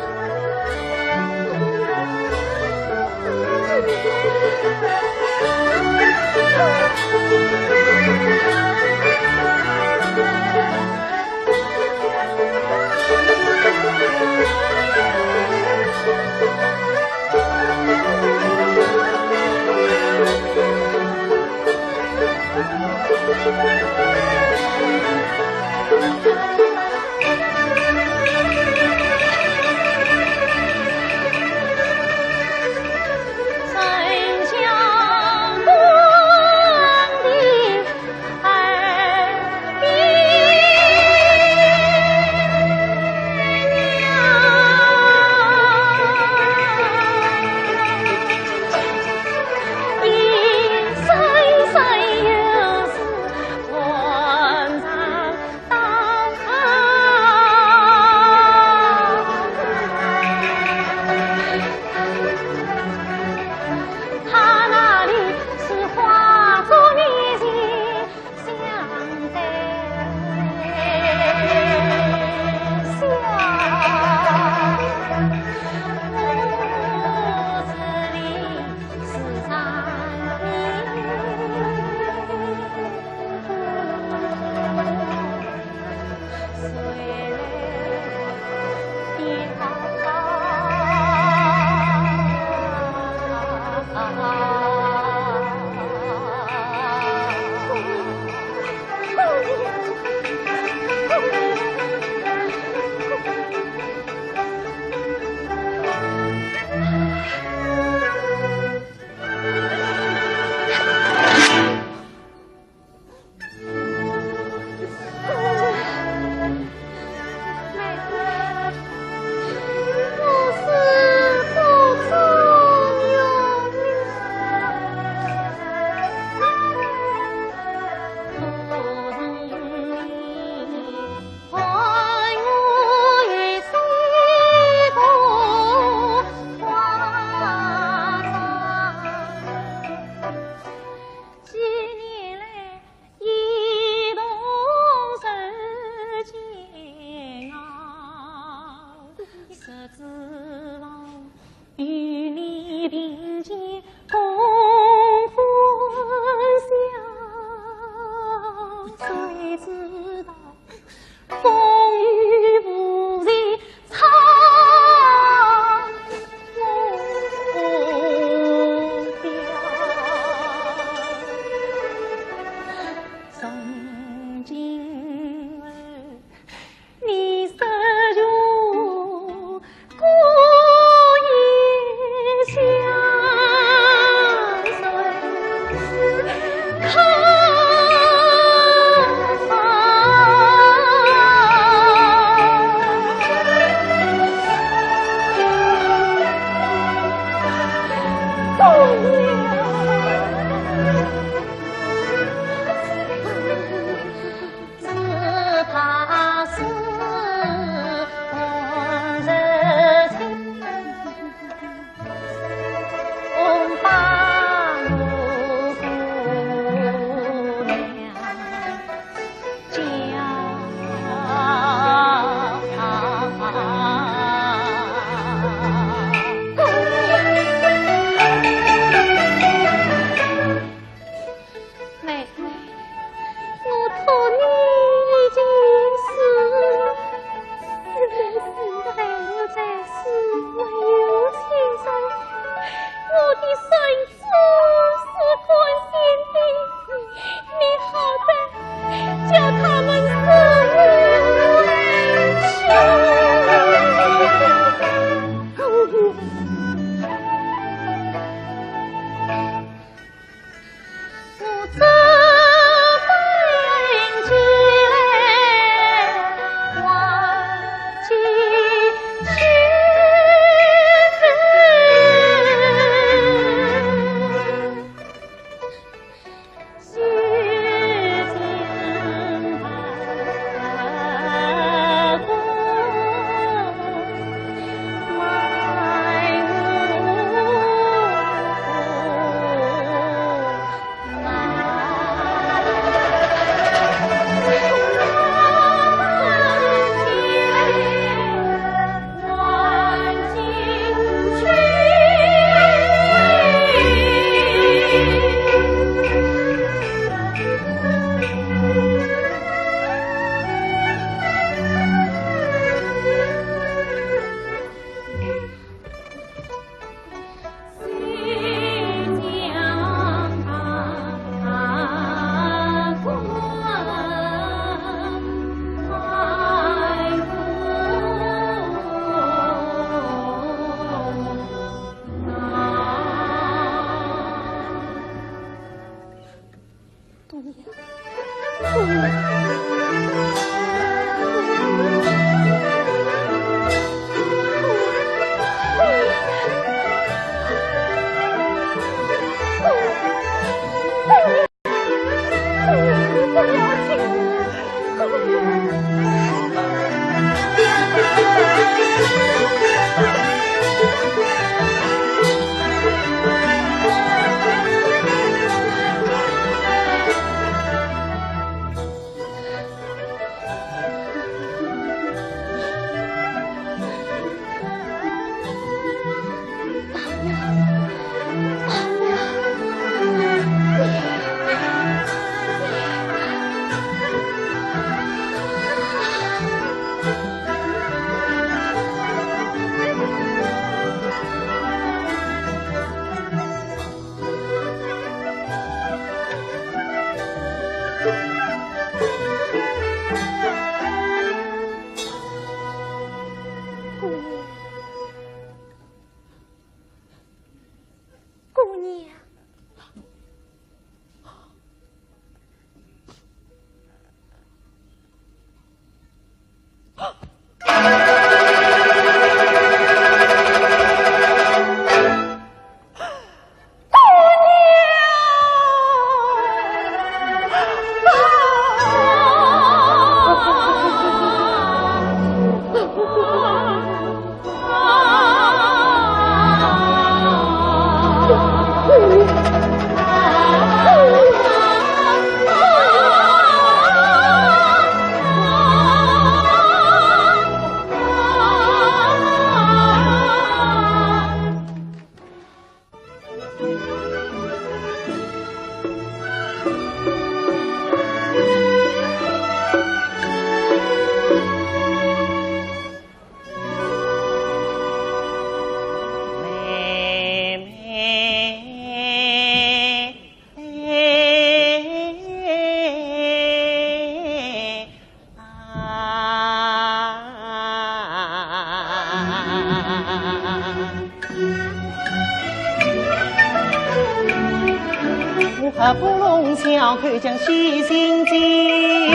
我合不拢小口讲西行记，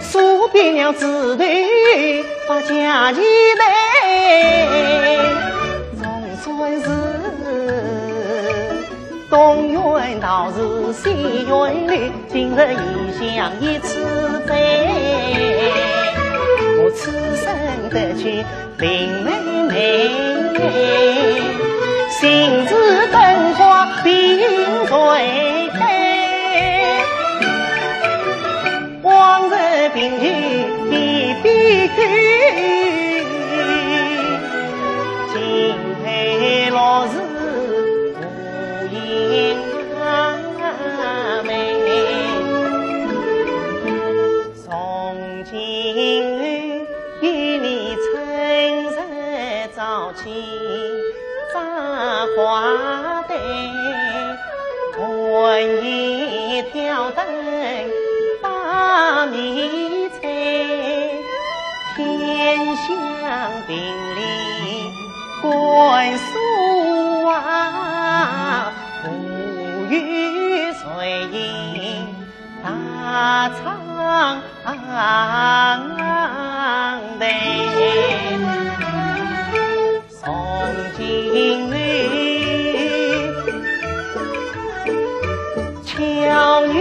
数遍了字头把家己来，总算是东园道是西园里，今日异乡一次飞。我此生得去 林妹妹，心似灯花并垂开。往日并肩的悲歌，今后落日无影他美。 从今后与你春日早起把花对，寒夜挑灯把米炊，天香亭里观书画，无语谁应 大唱对。从今后，巧语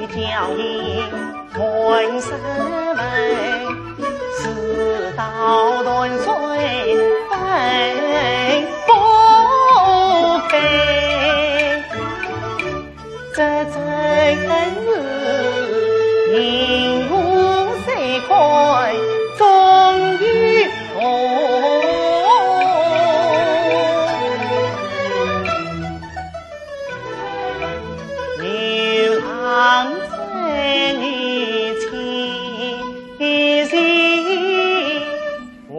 巧言满山门，世道断水分不开。 这真是银河谁看中一红。流浪在你千里 喂。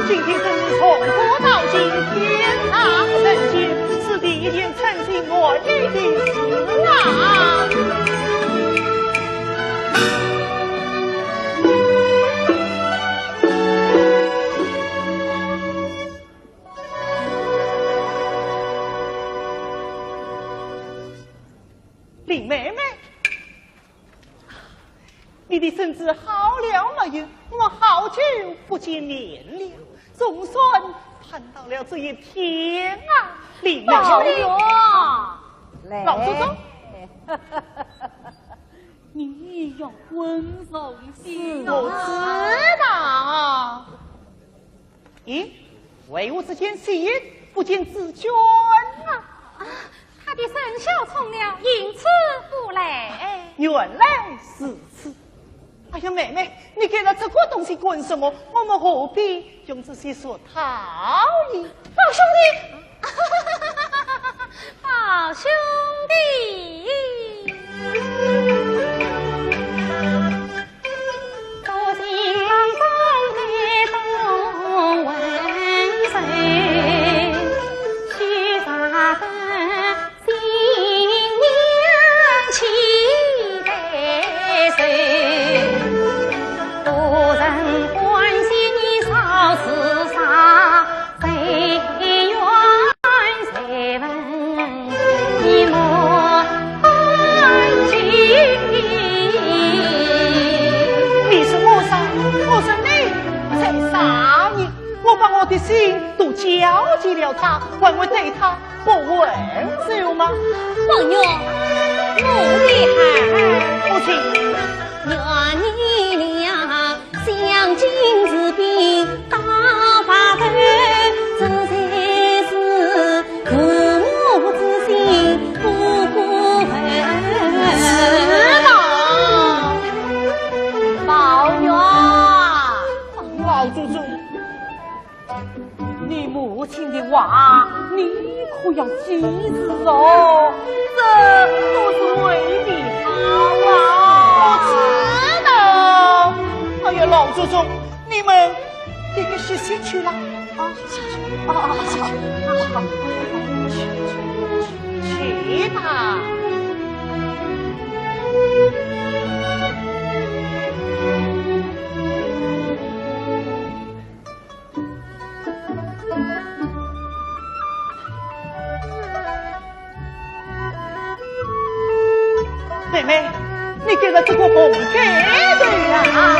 今天真是从古到今，天上人间，此地一定曾经我有的事啊。林妹妹， 你的身子好了没有？我好久不见面了，总算盼到了这一天啊！李妹妹，宝玉，来，老祖宗，你要问凤姐啊？我知道。咦，为何只见霰不见紫鹃啊？啊，她的生肖冲了，因此不来。原来如此。 哎呀，妹妹，你给了这个东西干什么？我们何必用这些俗套呢？宝兄弟，宝兄弟。你说我啥？我说你才啥呢？我把我的心都交给了他，还会对他 不还手吗？宝玉，我的孩儿。母亲。愿你俩相敬如宾到白头，这才是父母之心，不过分。是的，宝玉。老祖宗， 你母亲的话，你可要记住哦，这都是为你好啊。我知道。哎呀，老祖宗，你们这个歇息去了。啊，歇息去。啊，啊，啊，啊，啊，去，去，去吧。 妹妹，你给了这个红盖头啊？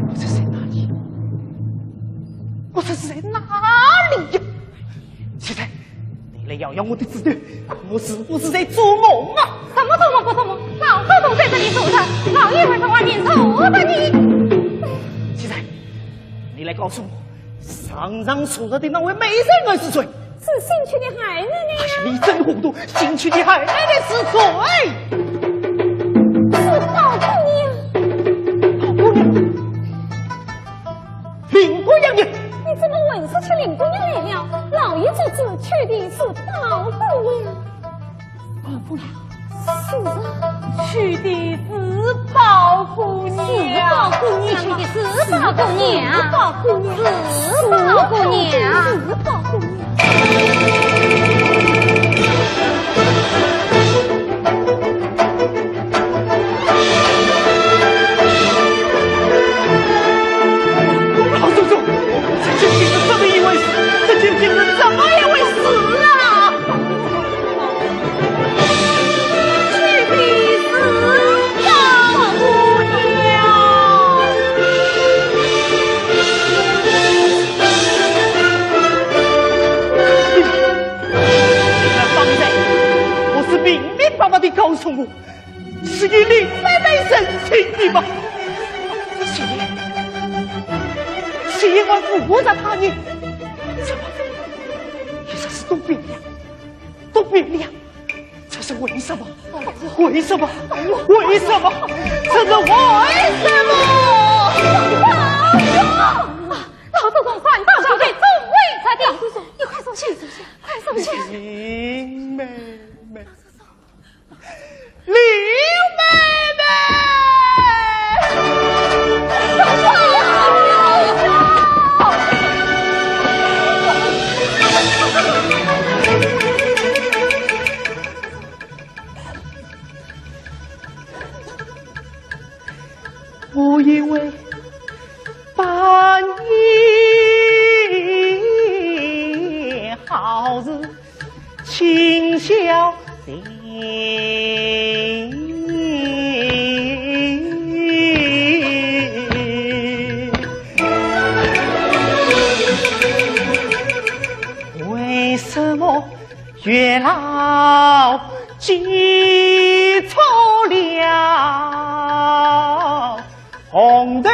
我这是在哪里？我这是在哪里呀？现在，你来摇摇我的指头，我是不是在做梦啊？什么做梦不做梦？老祖宗在这里坐着，老爷还在外面坐着呢。现在，你来告诉我，上上坐着的那位美人儿是谁？ 是新娶的二奶奶呀。哎呀，你真糊涂，新娶的二奶奶是谁？是宝姑娘。宝姑娘？林姑娘呢？你怎么混是娶林姑娘来了？老爷做主娶的是宝姑娘。宝姑娘？是啊。娶的是宝姑娘。是宝姑娘。娶的是宝姑娘。是宝姑娘。是宝姑娘。 老祖宗，这究竟是怎么一回事？这究竟是怎么一回事啊？ 你，因为我不杀他呢？怎么？你这是都变了，都变了！这是为什么？为什么？为什么？这是为什么？老祖宗，三宝九天，众位在定，你快收起，快收起。林妹妹。 林妹妹。我以为半夜好事， 请小心。为什么月老记错了？ 红豆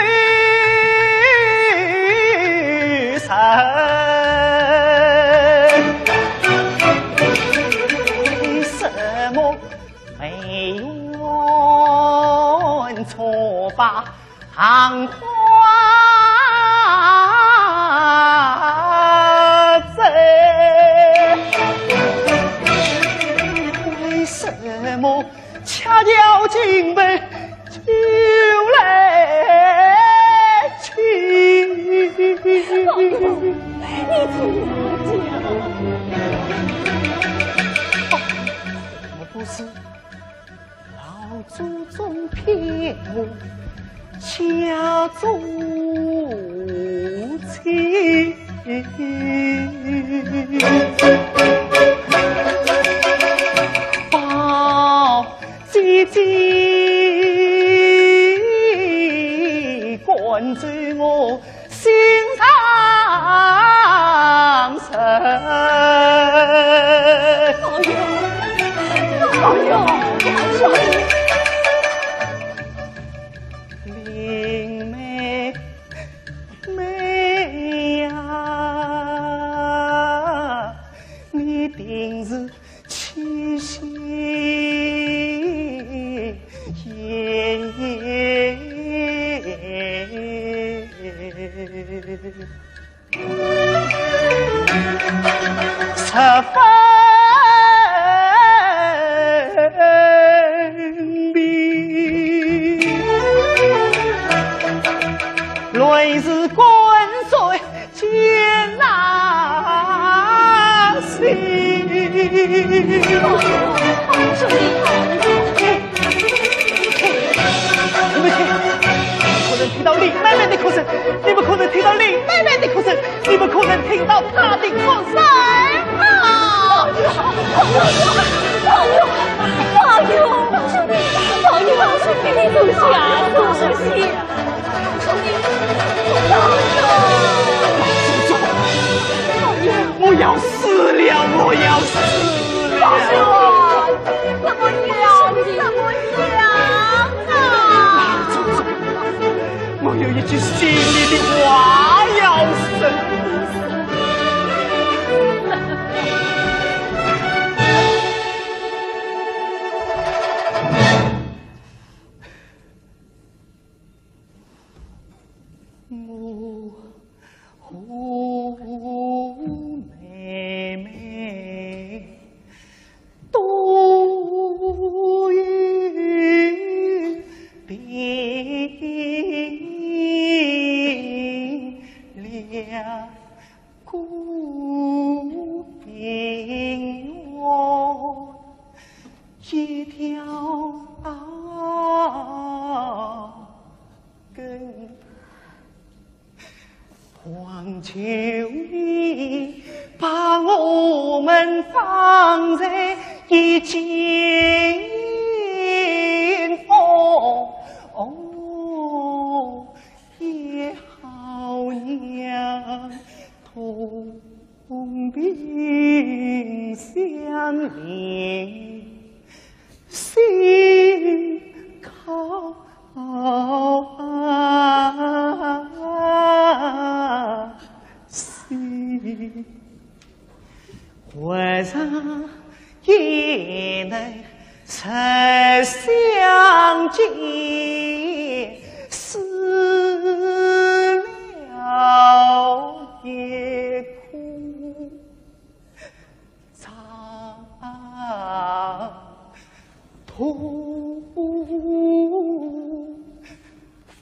生，为什么没人错把杏花摘？为什么 恰巧今被酒来侵。老爷，你听我讲。我不是老祖宗骗我 家中妻。宝姐姐，关照我心上人。哎呦，哎呦，哎呦。 林妹妹呀，你定是七心也十分明，乱世官帅奸纳心。 你们听，可能听到林妹妹的哭声，你们可能听到林妹妹的哭声，你们可能听到她的哭声啊！宝玉，宝玉，宝玉，宝玉，你住下，住下。 我要死了，我要死了！宝兄，怎么样？你怎么样啊？我有一句心里的话要说。 我和妹妹都有病了。 孤影月，一条根。望求你把我们放在一间屋。 也好让同病相怜，心靠岸。晚上也能再相见，思了也苦。 长途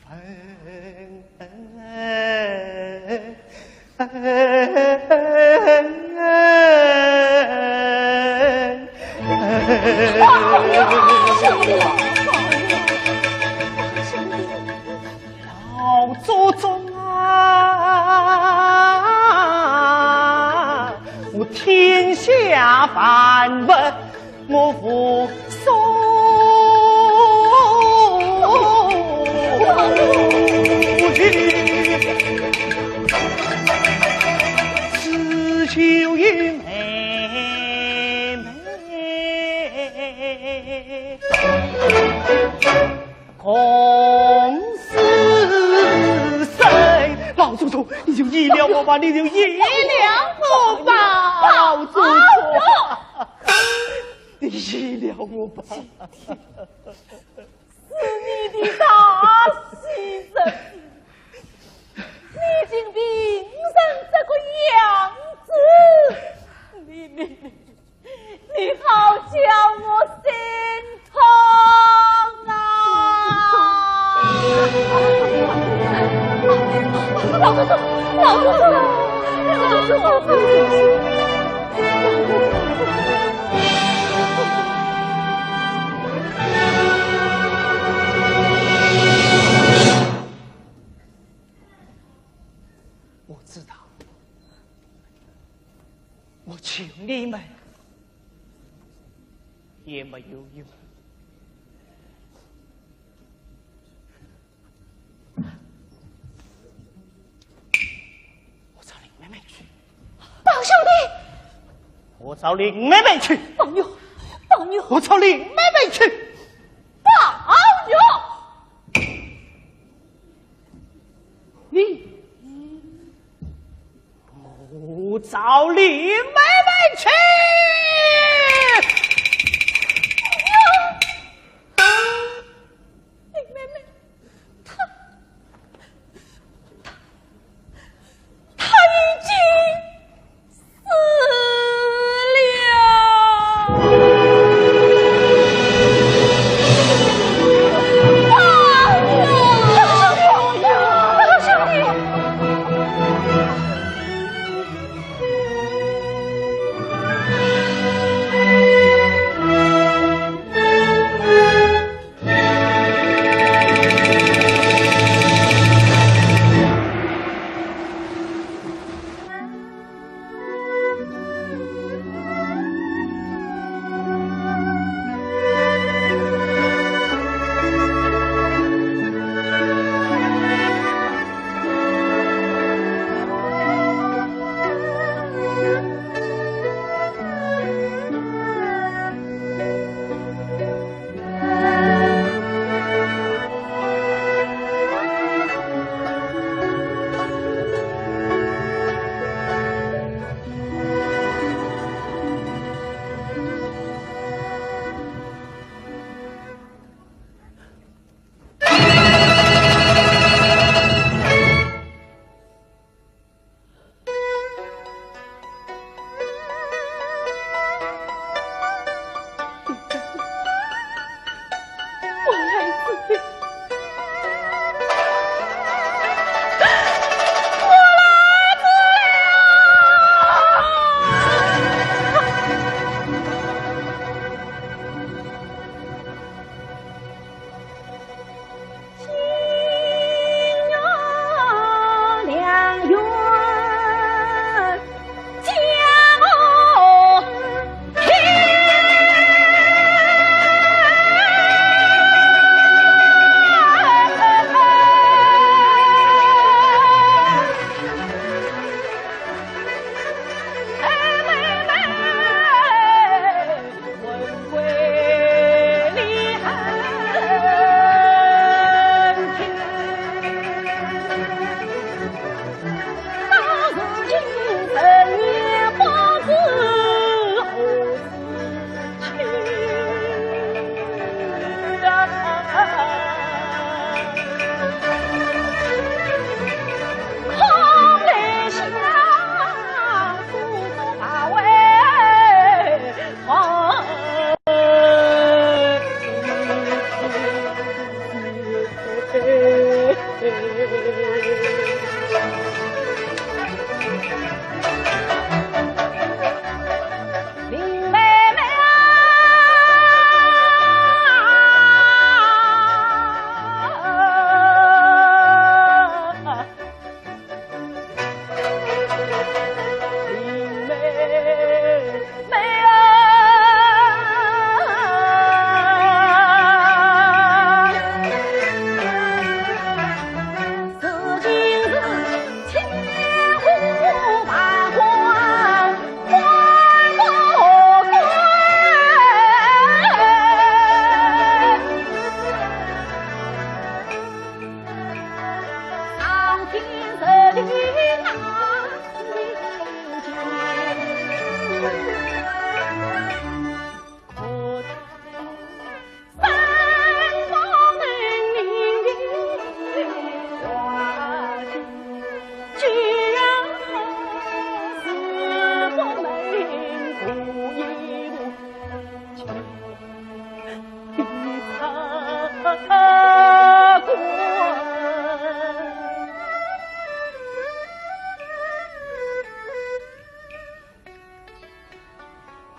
奔。老祖宗啊，我天下万物我无所求，只求有妹妹。 共此生。老祖宗，你就依了我吧，你就依了我吧，老祖宗，你依了我吧。是你的大喜日，你竟病成这个样子，你你你 你好叫我心痛啊！老祖宗，老祖宗，老祖宗！我知道，我求你们 也没有用。我找林妹妹去。宝兄弟，我找林妹妹去。宝玉，宝玉，我找林妹妹去。宝玉，你 我找林妹妹去。林妹妹，她，她，她已经死了。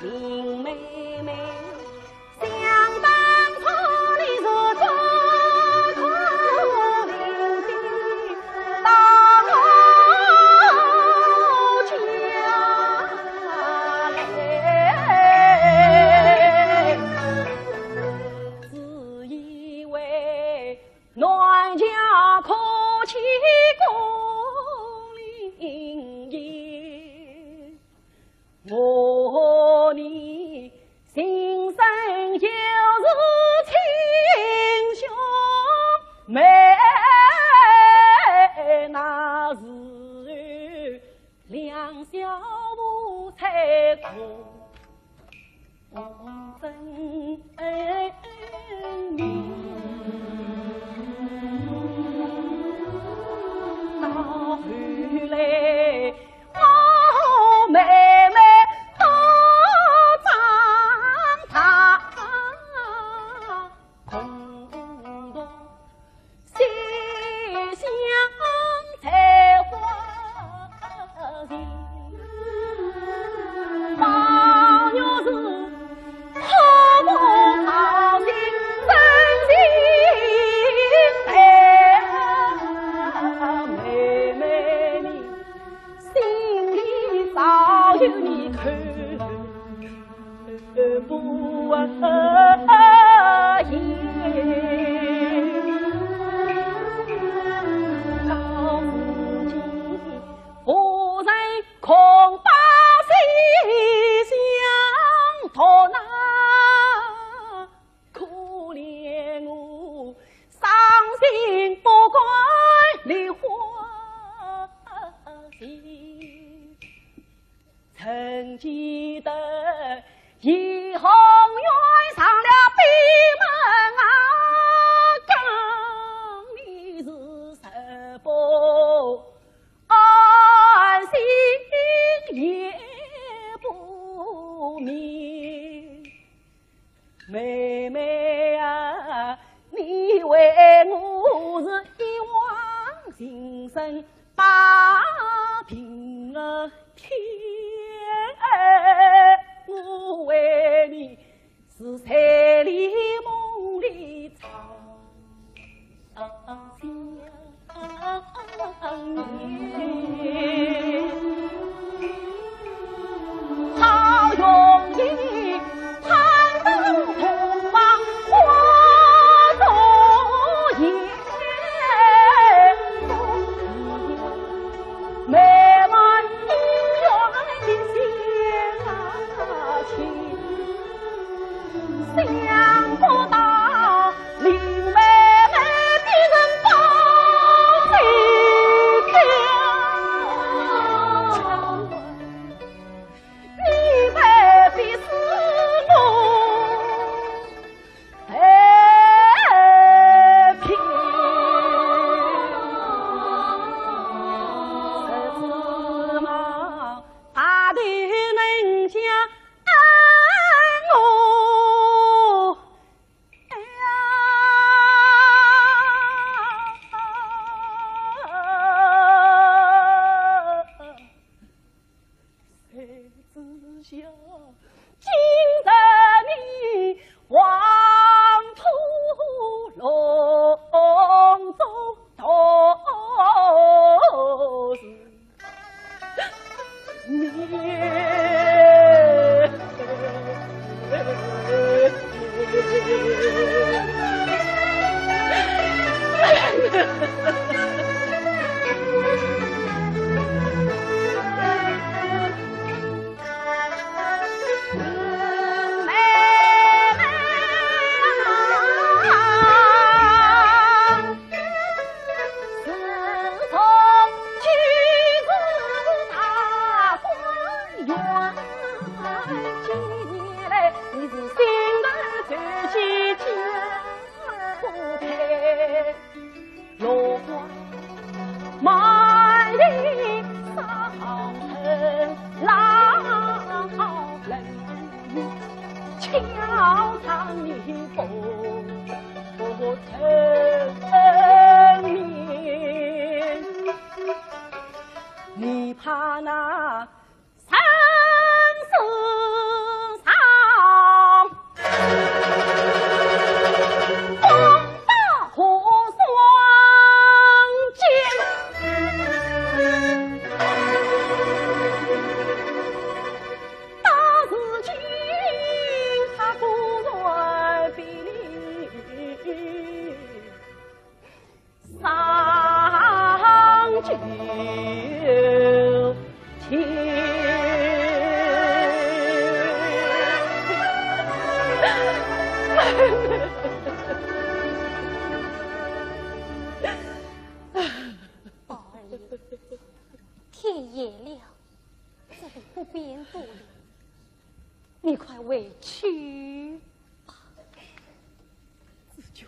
林妹妹，想当初你是做苦命的，到我家来，只因为男家可娶姑娘。 我呢，心生旧时亲兄妹，那时候两小无猜，共争 到后来，我妹妹都长大，共同 西厢采花情，貌若是好不好心人心悲。妹妹你心里早有你看 不言。到如今，何人共把西厢托那？可怜我伤心不敢梨花情。 曾记得怡红院上了闭门啊，讲你是食不安，心也不宁。 妹妹啊，你为我是一往情深，把平日天，我为你是在里梦里唱。 好容易盼到同房花烛夜，美满姻缘的相亲。 想不到林妹妹被人包起来。当场你不不成命，你怕那三世上光大和尚见。 大事情他果然比你上九天。宝二爷，天夜了， 这里不便多留，你快回去吧。紫鹃，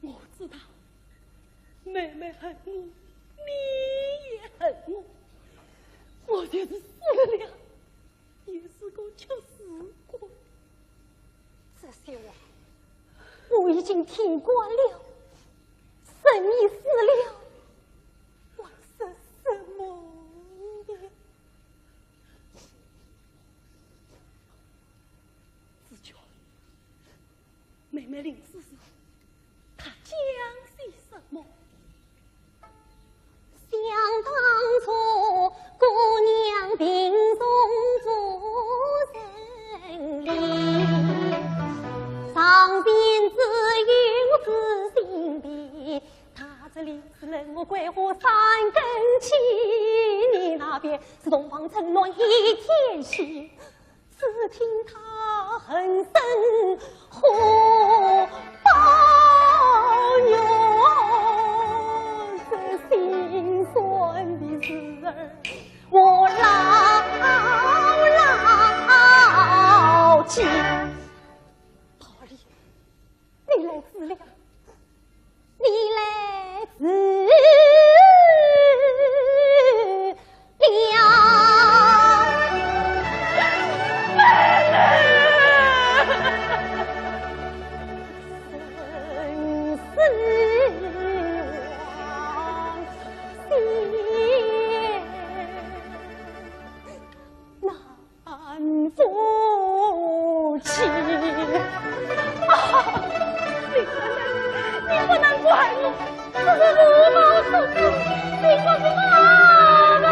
我知道妹妹恨我，你也恨我，我就是死了，也是个吃死鬼。这些话我已经听惯了，人已死了，还说什么呢？ 紫鹃，妹妹临死时，她讲些什么？想当初，姑娘病重做人哩，上边只有仔心病，她这里是冷漠桂花三更起，你那边是洞房春暖一天起。 只听她恨声呼，抱怨这心酸的事儿，我牢牢记。宝二爷， 你来迟了，你来迟了。难夫妻。啊，你不能，你不能怪我，这是我不是，你不是我不是。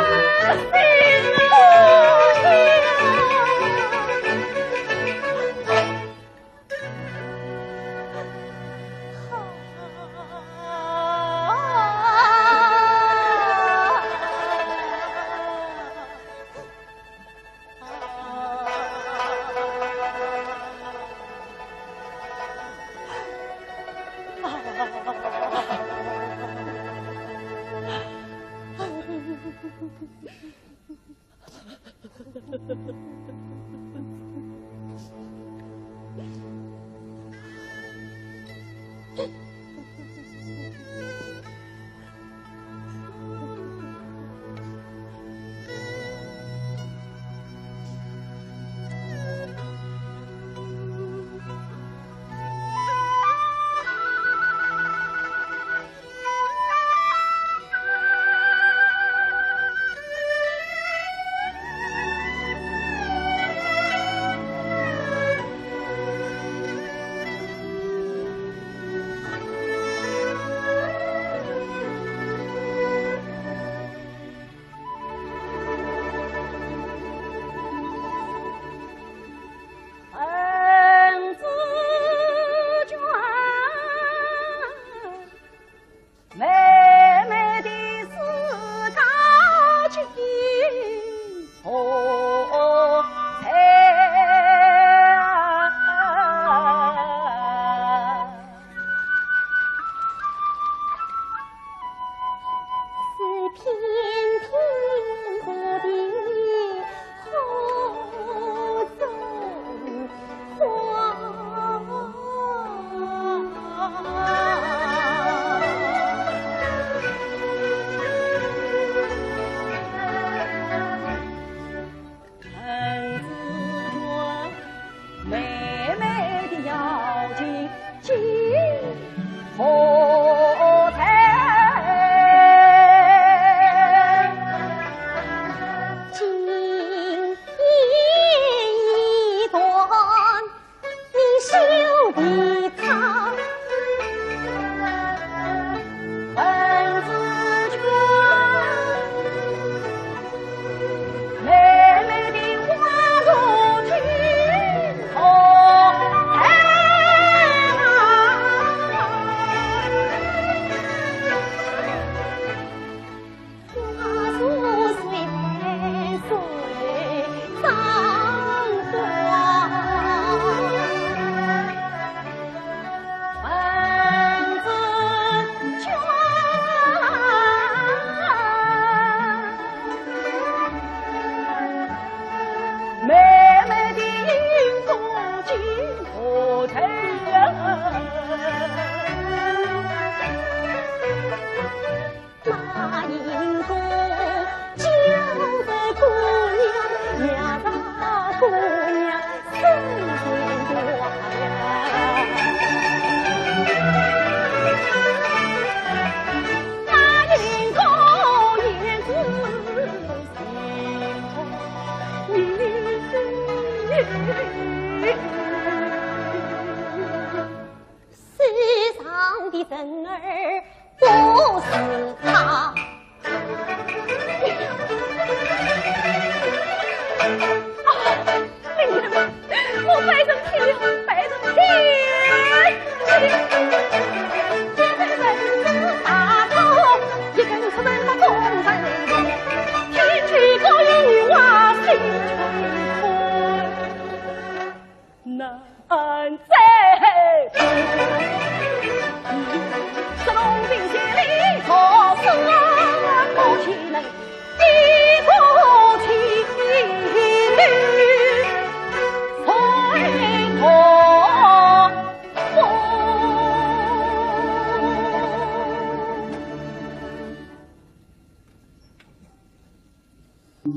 你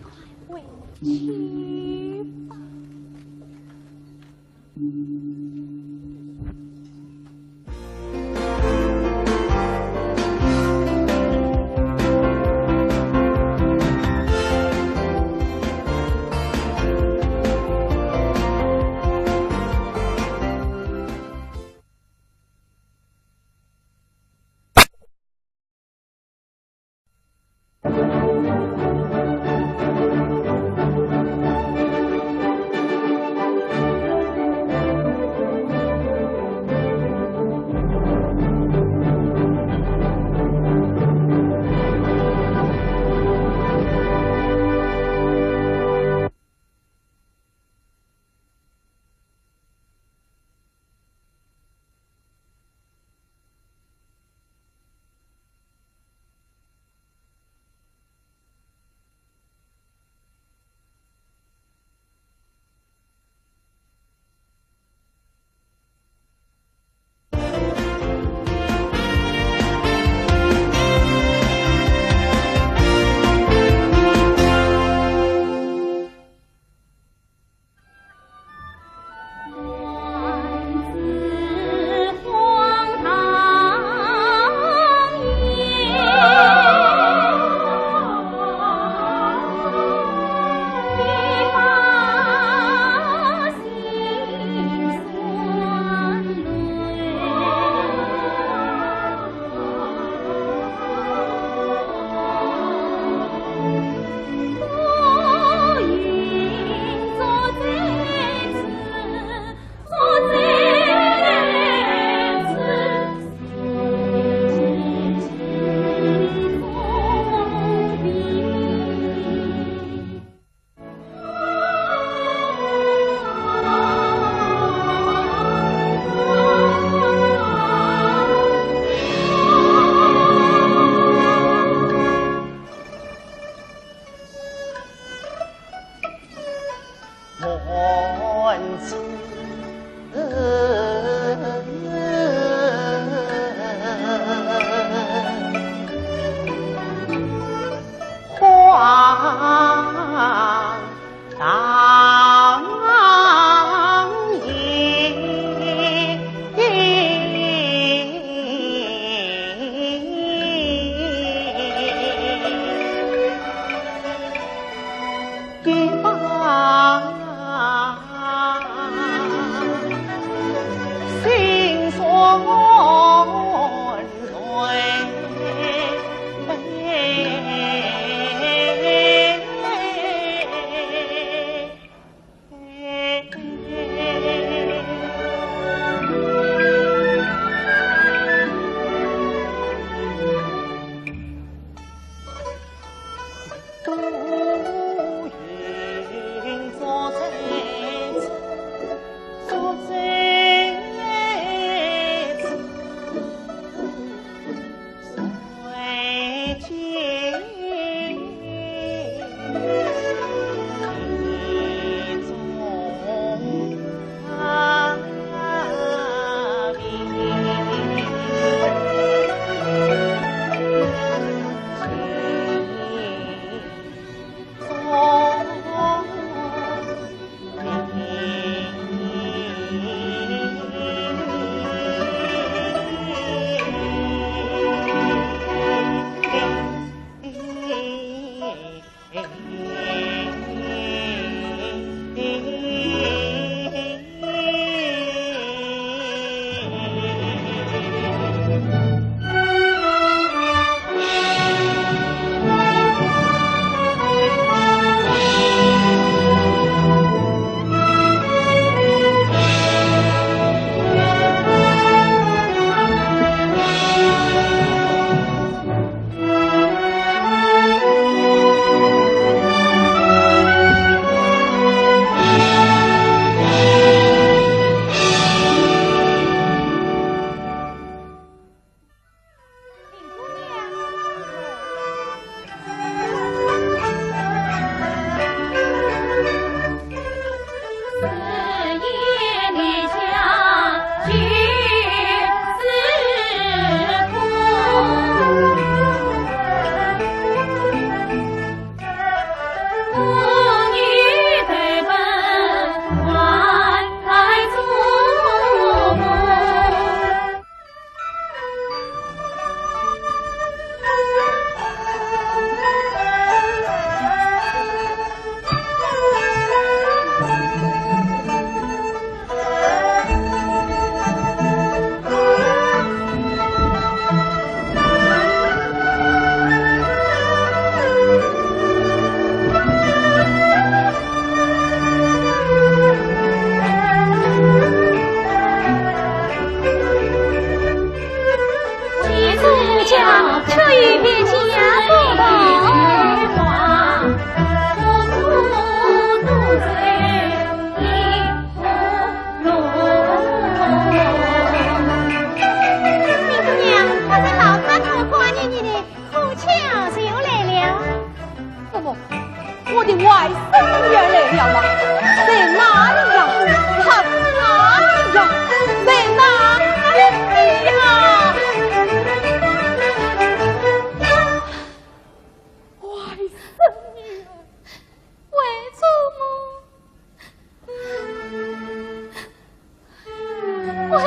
快回去吧。林姑娘，我在老太婆挂念你呢，可巧就来了。怎么，我的外甥女儿来了吗？在哪里呀？她在哪里呀？在哪里呀？外甥女儿。 为什么？为什么？我的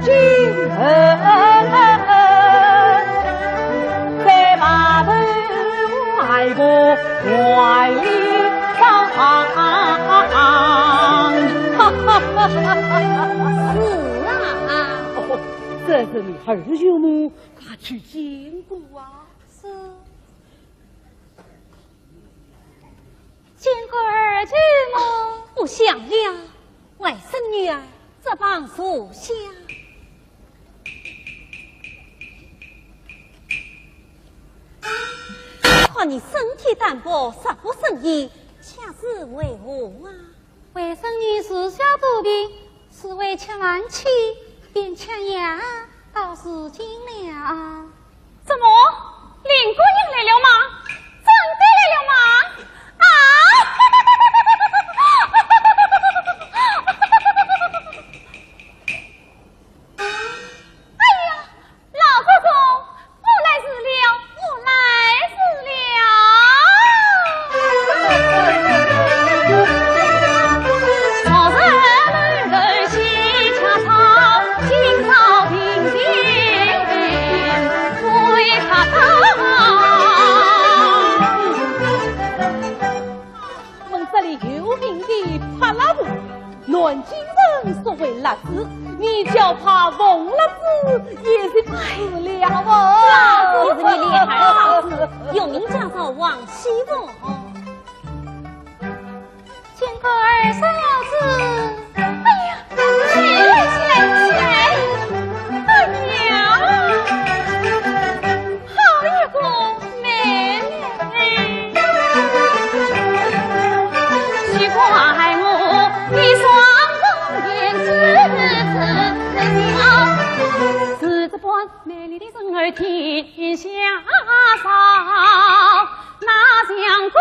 心肝宝贝啊！ 是啊。哦，这是你儿子吗？快去见过啊。是。 见过儿子么？不想了，外甥女儿，这旁坐下。看你身体单薄，十分生厌，却是为何啊？外甥女自小多病， 是为吃饭气，便吃药，到如今了。怎么，林姑娘来了吗？真的来了吗？啊！哎呀， 老祖宗，我来迟了，我来迟了。昨日满头喜恰草，今朝停停归客堂。我们这里有名的帕拉布。 南京人所谓蜡子，你叫他红蜡子也是不是了哦。蜡子也是你厉害的蜡子，又名叫做王熙凤。见过二嫂子。哎呀，起来，起来，起来。哎呀，好一个 妹妹，喜欢我的双凤胭脂笑，是这般美丽的人儿天下少。哪像个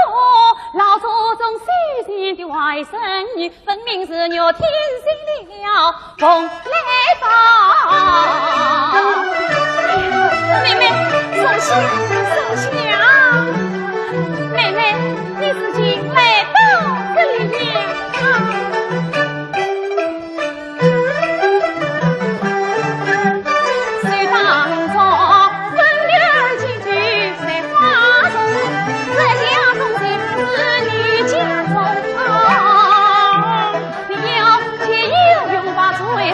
老祖宗许仙的外甥女，分明是玉添心的了。 凤来宝。妹妹，坐下，坐下。妹妹，你自己来到这里呀。啊。 你要，且有用把罪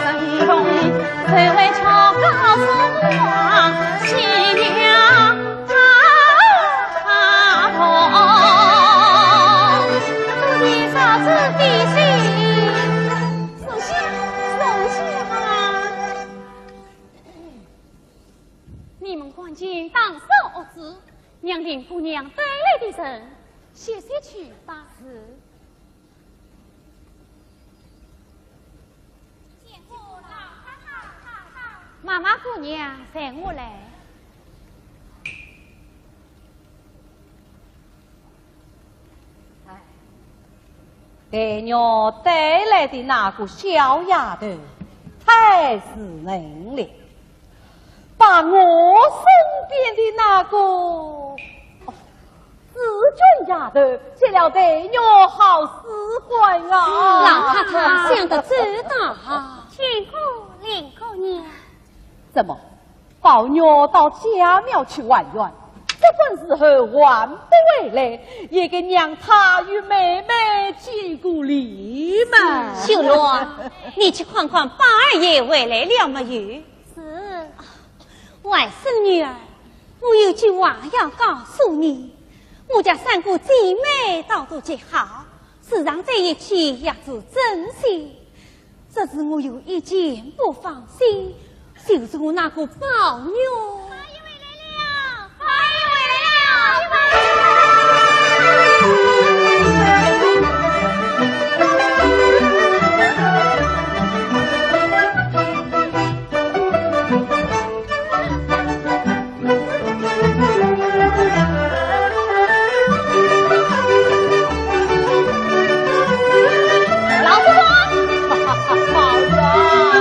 请打扫屋子，让林姑娘带来的人歇歇去吧。是。见过老太太。妈妈、姑娘，随我来。 哎，黛玉带来的那个小丫头，太是能了，把我身边的那个，哦，紫tweed丫头接了黛玉好使唤啊。老太太想得周到啊。见过林姑娘。怎么， 宝玉到家庙去玩玩，这个时候还不回来，也该让他与妹妹见个礼嘛。秀罗，你去看看宝二爷回来了没有？是。外甥女儿，我有句话要告诉你。我家三个姐妹倒都极好，时常在一起也是真心。 只是我有一件不放心，就是我那个宝玉。宝玉回来了，宝玉回来了，宝玉回来了。老祖宗，宝玉啊，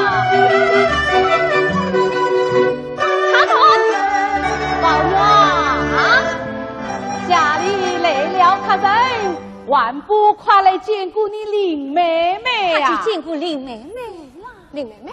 宝玉啊，家里来了客人，还不快来见过你林妹妹呀？快去见过林妹妹。林妹妹。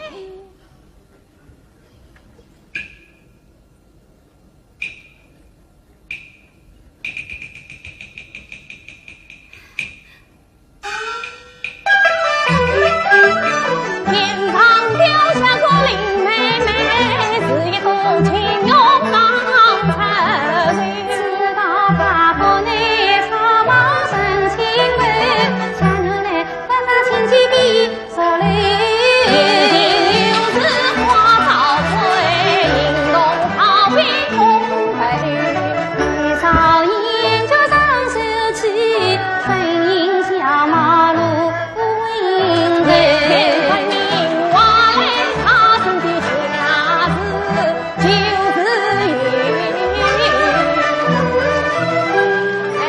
哎，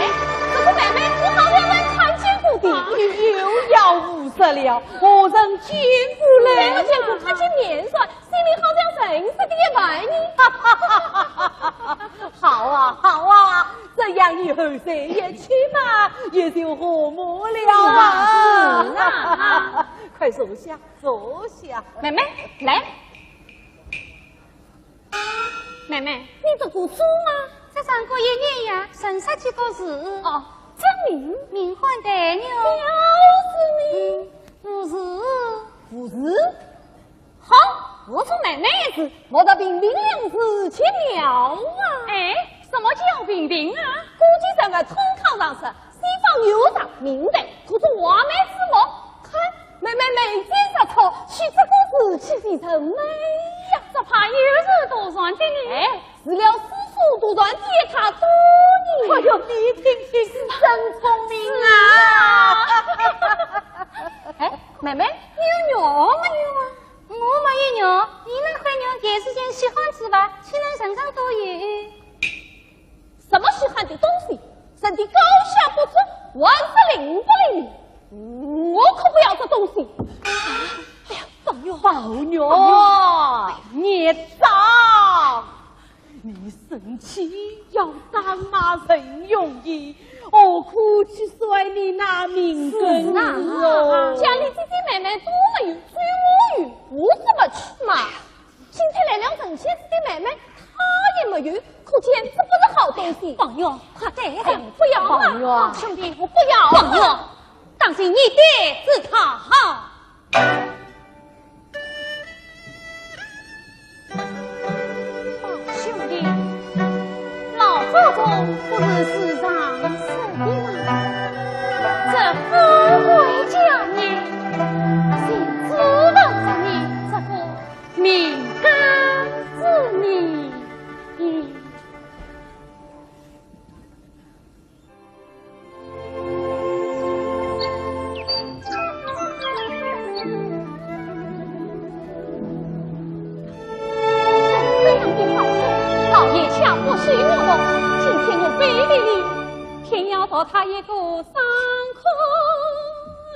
这个妹妹我好像没看见过的。啊，你又要胡说了，何曾见过嘞？没有见过，看见面上，心里好像认识的一般呢。好啊，好啊，这样以后在一起嘛，也就和睦了啊。是啊，是啊。快坐下，坐下。妹妹，来。 妹妹，你读过书吗？这上过一年呀，剩下几个字。哦，证明。名唤黛玉。就是。不是？好，我说妹妹一字，我倒评评理是去了啊。哎，什么叫评评啊？估计什么通考上说， 西方有常，明白，可是画眉似墨。看，妹妹眉间似草，取这个字去是真美呀。只怕有时读传的呢。哎，除了诗书读传的也太多呢。哎呦，你听听，真聪明啊。是啊。哎，妹妹，你有肉没有啊？我没有肉，你那块肉也是件稀罕之物，岂能人人都有？ 什么稀罕的东西，人的高下不知，还是灵不灵？我可不要这东西。哎呀，宝玉，宝玉，孽障！你生气要打骂人容易，何苦去摔你那命根子哦？是啊，家里姐姐妹妹都没有，只有我有，我怎么去嘛？ 今天来了神仙子的妹妹，她也没有，可见这不是好东西。宝玉，快带走。哎，不要嘛。宝玉。兄弟，我不要。宝玉，当心你爹知道。宝兄弟，老祖宗不是时常说的吗？这富贵家人，谁知道你这个 命根子呢？要到他一个伤口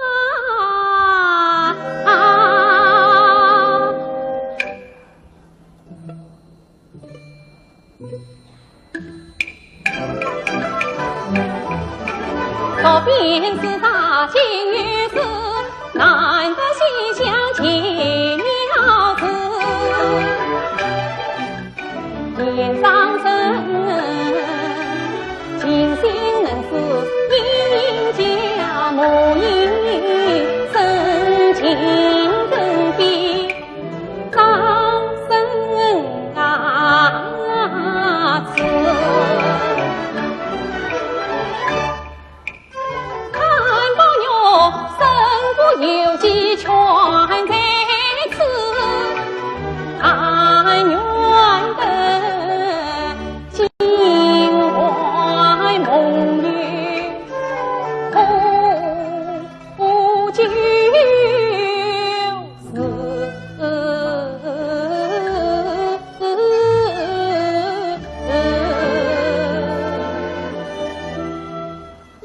啊。道边是大金女子，难得西厢见面子。 天上人，今生能是人家母女，生情更比早生啊子。 看宝玉身不由己，全在此，但愿得心怀梦里，不求事。 咦？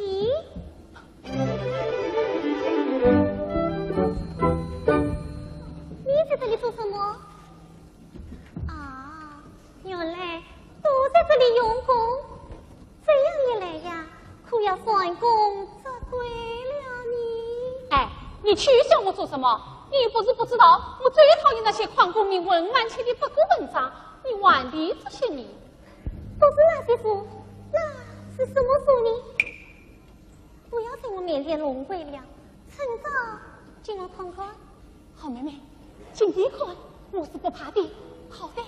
你在这里做什么？啊，原来都在这里用功，这样一来呀，可要蟾宫折桂了呢。哎，你取笑我做什么？你又不是不知道，我最讨厌那些诓功名混、满天的八股文章，你还提这些呢？不是那些书，那是什么书呢？ 不要在我面前弄鬼了，趁早给我看看。好妹妹，给你看，我是不怕的。好的，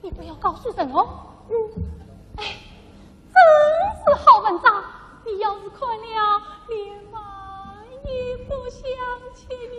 你不要告诉人哦。嗯。哎，真是好文章，你要是看了，连饭也不想吃呢。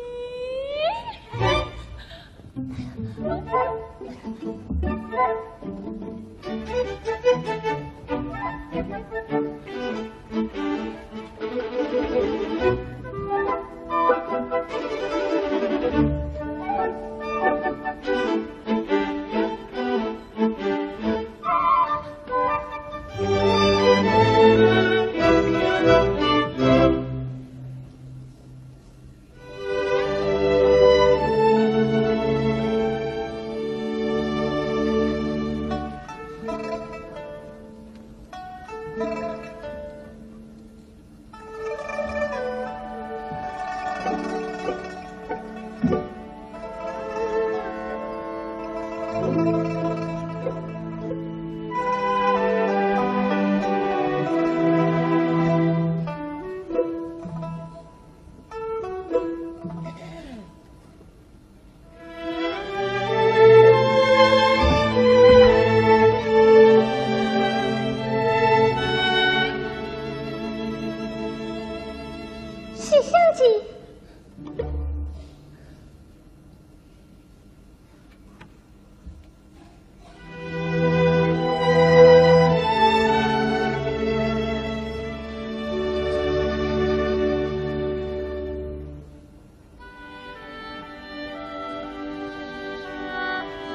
西厢记。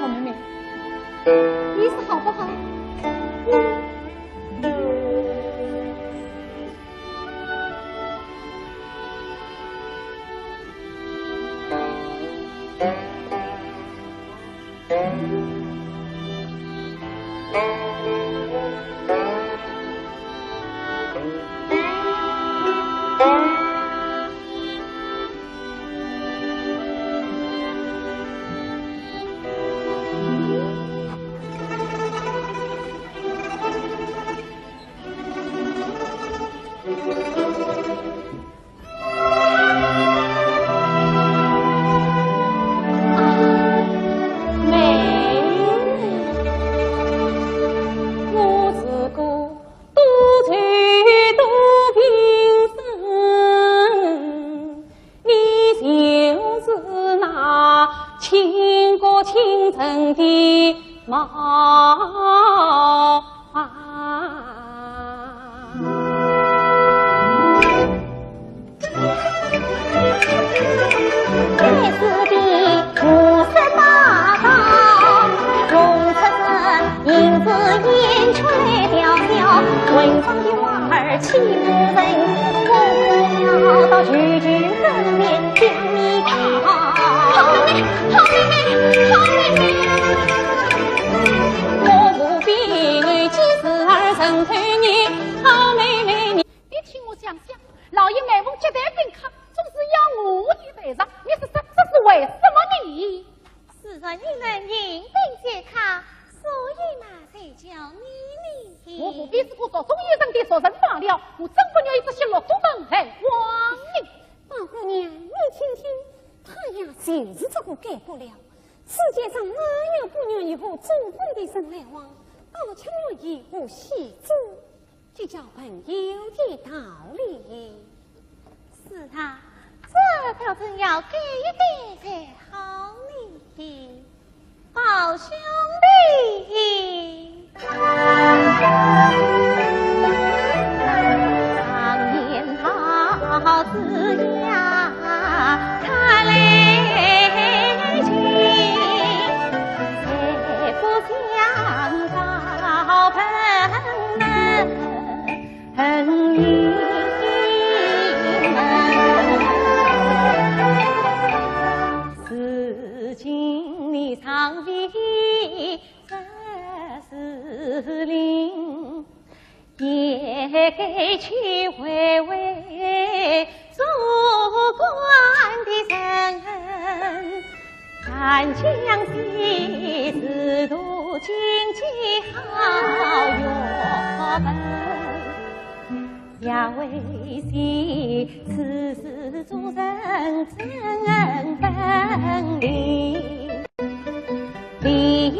好妹妹，你说好不好？嗯。好妹妹，好妹妹，好妹妹。你听我讲讲，老爷每逢接待宾客，总是要我也陪着，你说这，这是为什么呢？ 是说你们迎宾接客，所以嘛，才叫你呢。我不过是个族中有称的俗人罢了，我怎不愿意这些落肚门外王爷。宝姑娘，你听听，他呀，就是这个改不了。世界上哪有不愿意和做官的人来往，倒情愿意和戏子 结交朋友的道理。是啊，这倒真要改一改才好呢。宝兄弟。常言道，子呀，他来亲，谁不想到本门 如今你尚未得势灵，也该去会会做官的人。 寒江西，自度今夕好月分。夜未归，此事做人怎分明？理应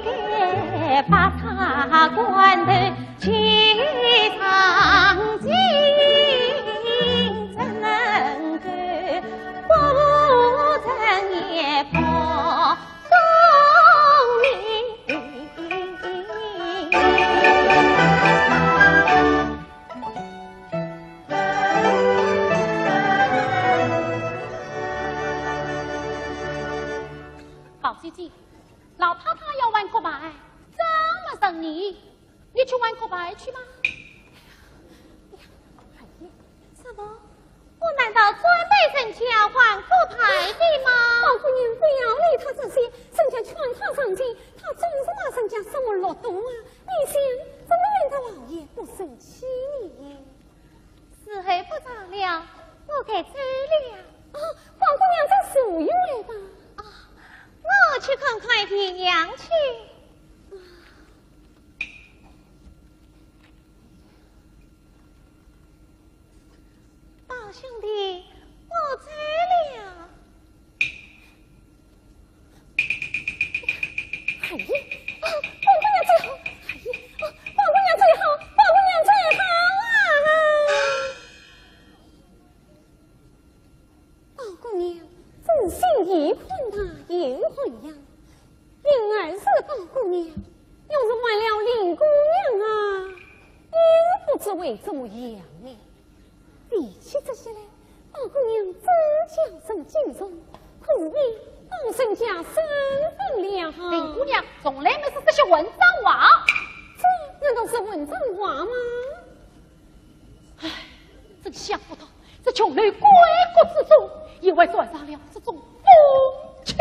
该把他关头 去上京，怎能够不成也不功名？宝姐姐，老太太要玩骨牌，怎么让你 你去玩骨牌去吧。什么？我难道专陪人家玩骨牌的吗？宝姑娘，不要理他这些，人家劝他上进，他总是把人家说落肚啊。你想，怎么免得老爷不生气呢？时候不早了，我该走了。啊，宝姑娘，再坐一会吧。啊，我去看看田洋去。 宝兄弟，我走了。哎呀，啊，宝姑娘走好，哎呀，啊，宝姑娘走好，宝姑娘走好啊！ 宝姑娘，真心已宽大又涵养，因儿是宝姑娘，要是换了林姑娘啊，也不知会怎么样呢。提起这些来，宝姑娘真叫人敬重，可是你把人家生分了哈。林姑娘从来没说这些混账话。这难道是混账话吗？ 唉，真想不到，这琼楼闺阁之中，也会染上了这种风气。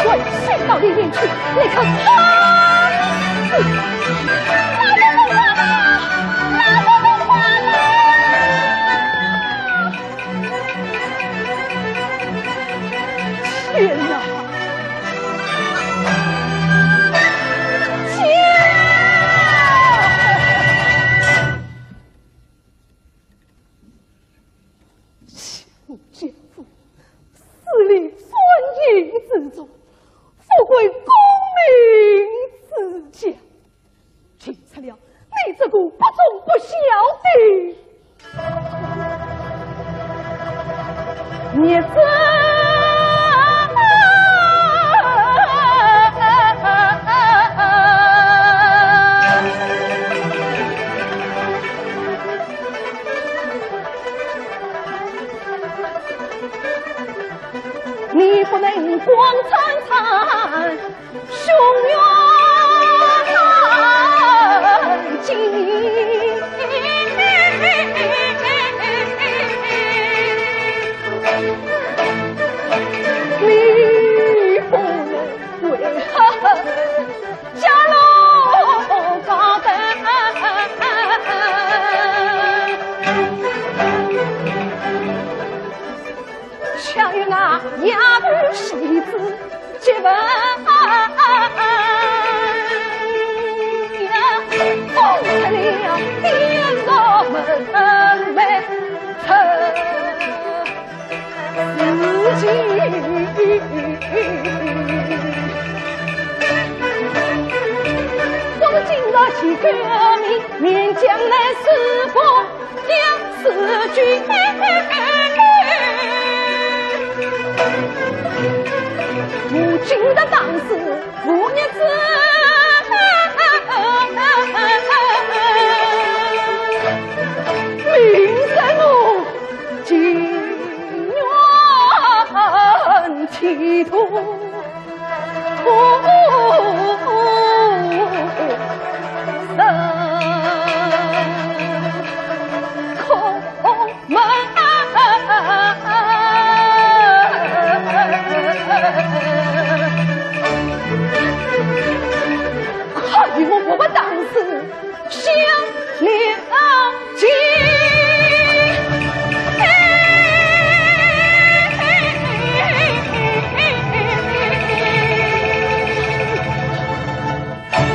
我送到里面去，你可放肆！老爷不管了，老爷不管了！天哪！天啊！ 欺负奸夫，死里钻营之中，富贵功名之家，竟出了你这个不忠不孝的孽子！ 你不能光惨惨，胸远近。你不能为何 下落高登。想与那丫头戏子接吻，风吹了天高门楣。 自己。我是今朝起革命，面将来是个两世君。我今朝当是 我日子命在我情愿歧途。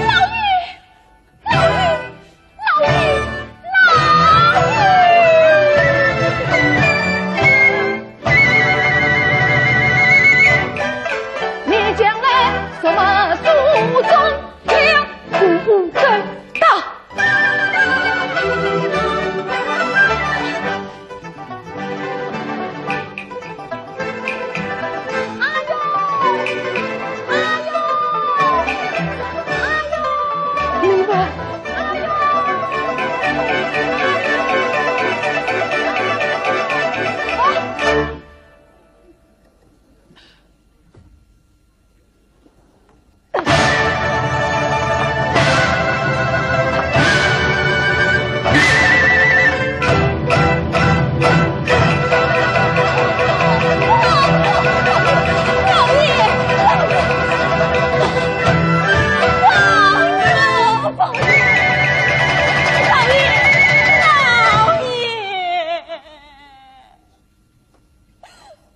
老爷，老爷，老爷！你将来什么祖宗要不跟到？ 哎呦，哎呦，哎呦，你们，哎呦，啊！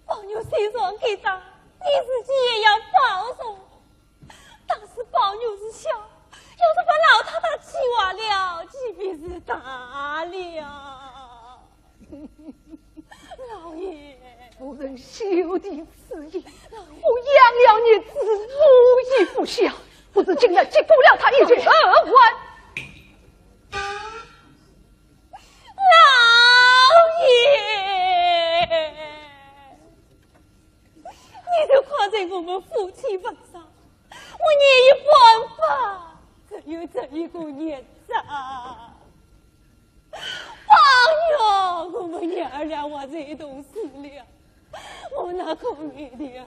宝玉虽然该打，你自己也要保重。但是宝玉是小，要是把老太太气坏了，岂不是大了？老爷，夫人休提此言，我养了孽子，我已不小，不知今日结果了他一句二万。 老爷，你就看在我们夫妻份上，我年已半百，只有这一个孽障。宝玉，我们女儿两个才同死了，我那可怜的儿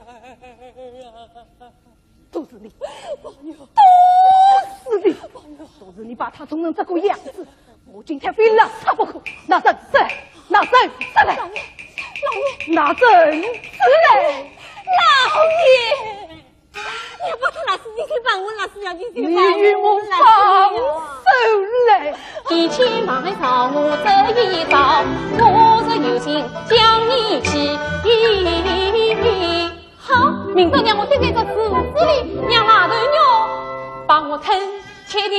啊！ 都是你，宝玉，都是你，宝玉，都是你把他宠成这个样子，我今天非拿他不可，拿人出来，拿人出来，老爷，老爷，拿人出来。老爷，你与我放手来。一起忙朝我这一招，我若有心将你弃。好，明朝让我蹲在这池子里，让癞头鼋把我吞吃掉。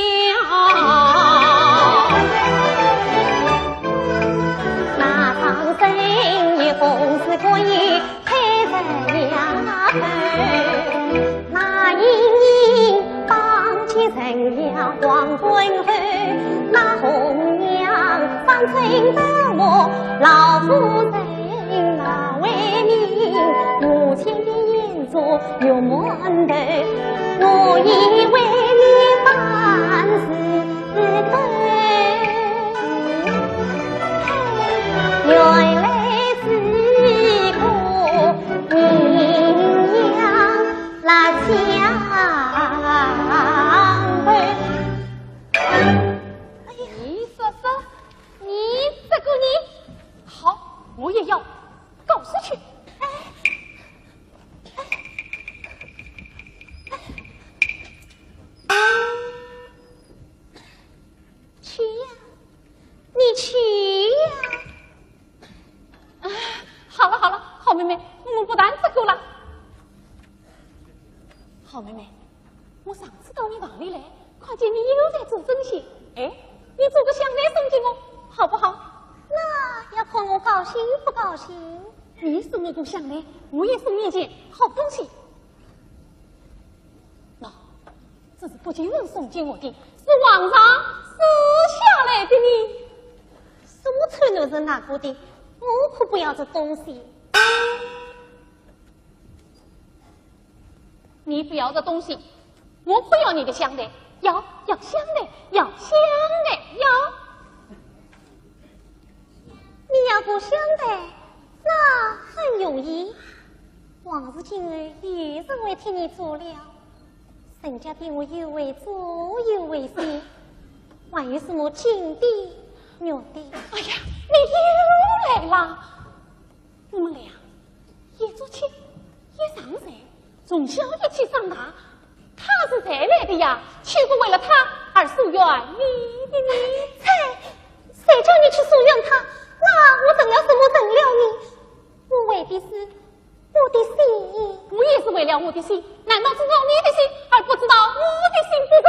那场生意公事可以开得呀。 那莺莺当起人呀黄昏后，那红娘上身得我老夫人那为名，母亲的眼珠有馒头，我以为你凡事对。原来是个莺莺。 辣椒头。哎呀，你说说，你这个人，好，我也要告出去。哎，哎，哎，去呀，你去呀。 啊，好了好了，好妹妹，我们不谈这个了。好妹妹，我上次到你房里来，看见你又在做针线，哎，你做个香袋送给我，好不好？那要看我高兴不高兴。你送我个香袋，我也送你一件好东西。喏，这是北京人送给我的，是皇上赐下来的呢。苏州人是拿过的，我可不要这东西。你不要这东西，我不要你的香袋，要，要香袋，要香袋，要。你要个香袋，那很容易，王氏今后也是会替你做了。人家比我又会做又会写，还有什么金的、玉的？哎呀，你又来了！ 我们俩一桌吃，一床睡，从小一起长大，他是才来的呀，岂不为了他而疏远你的呢？切，谁叫你去疏远他？那我成了什么人了呢？我为的是我的心。我也是为了我的心，难道知道你的心而不知道我的心不成？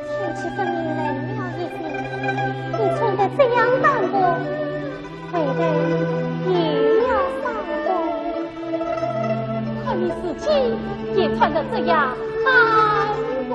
天气分明冷了一些，你穿得这样单薄，回头又要伤风。看你自己也穿得这样单薄。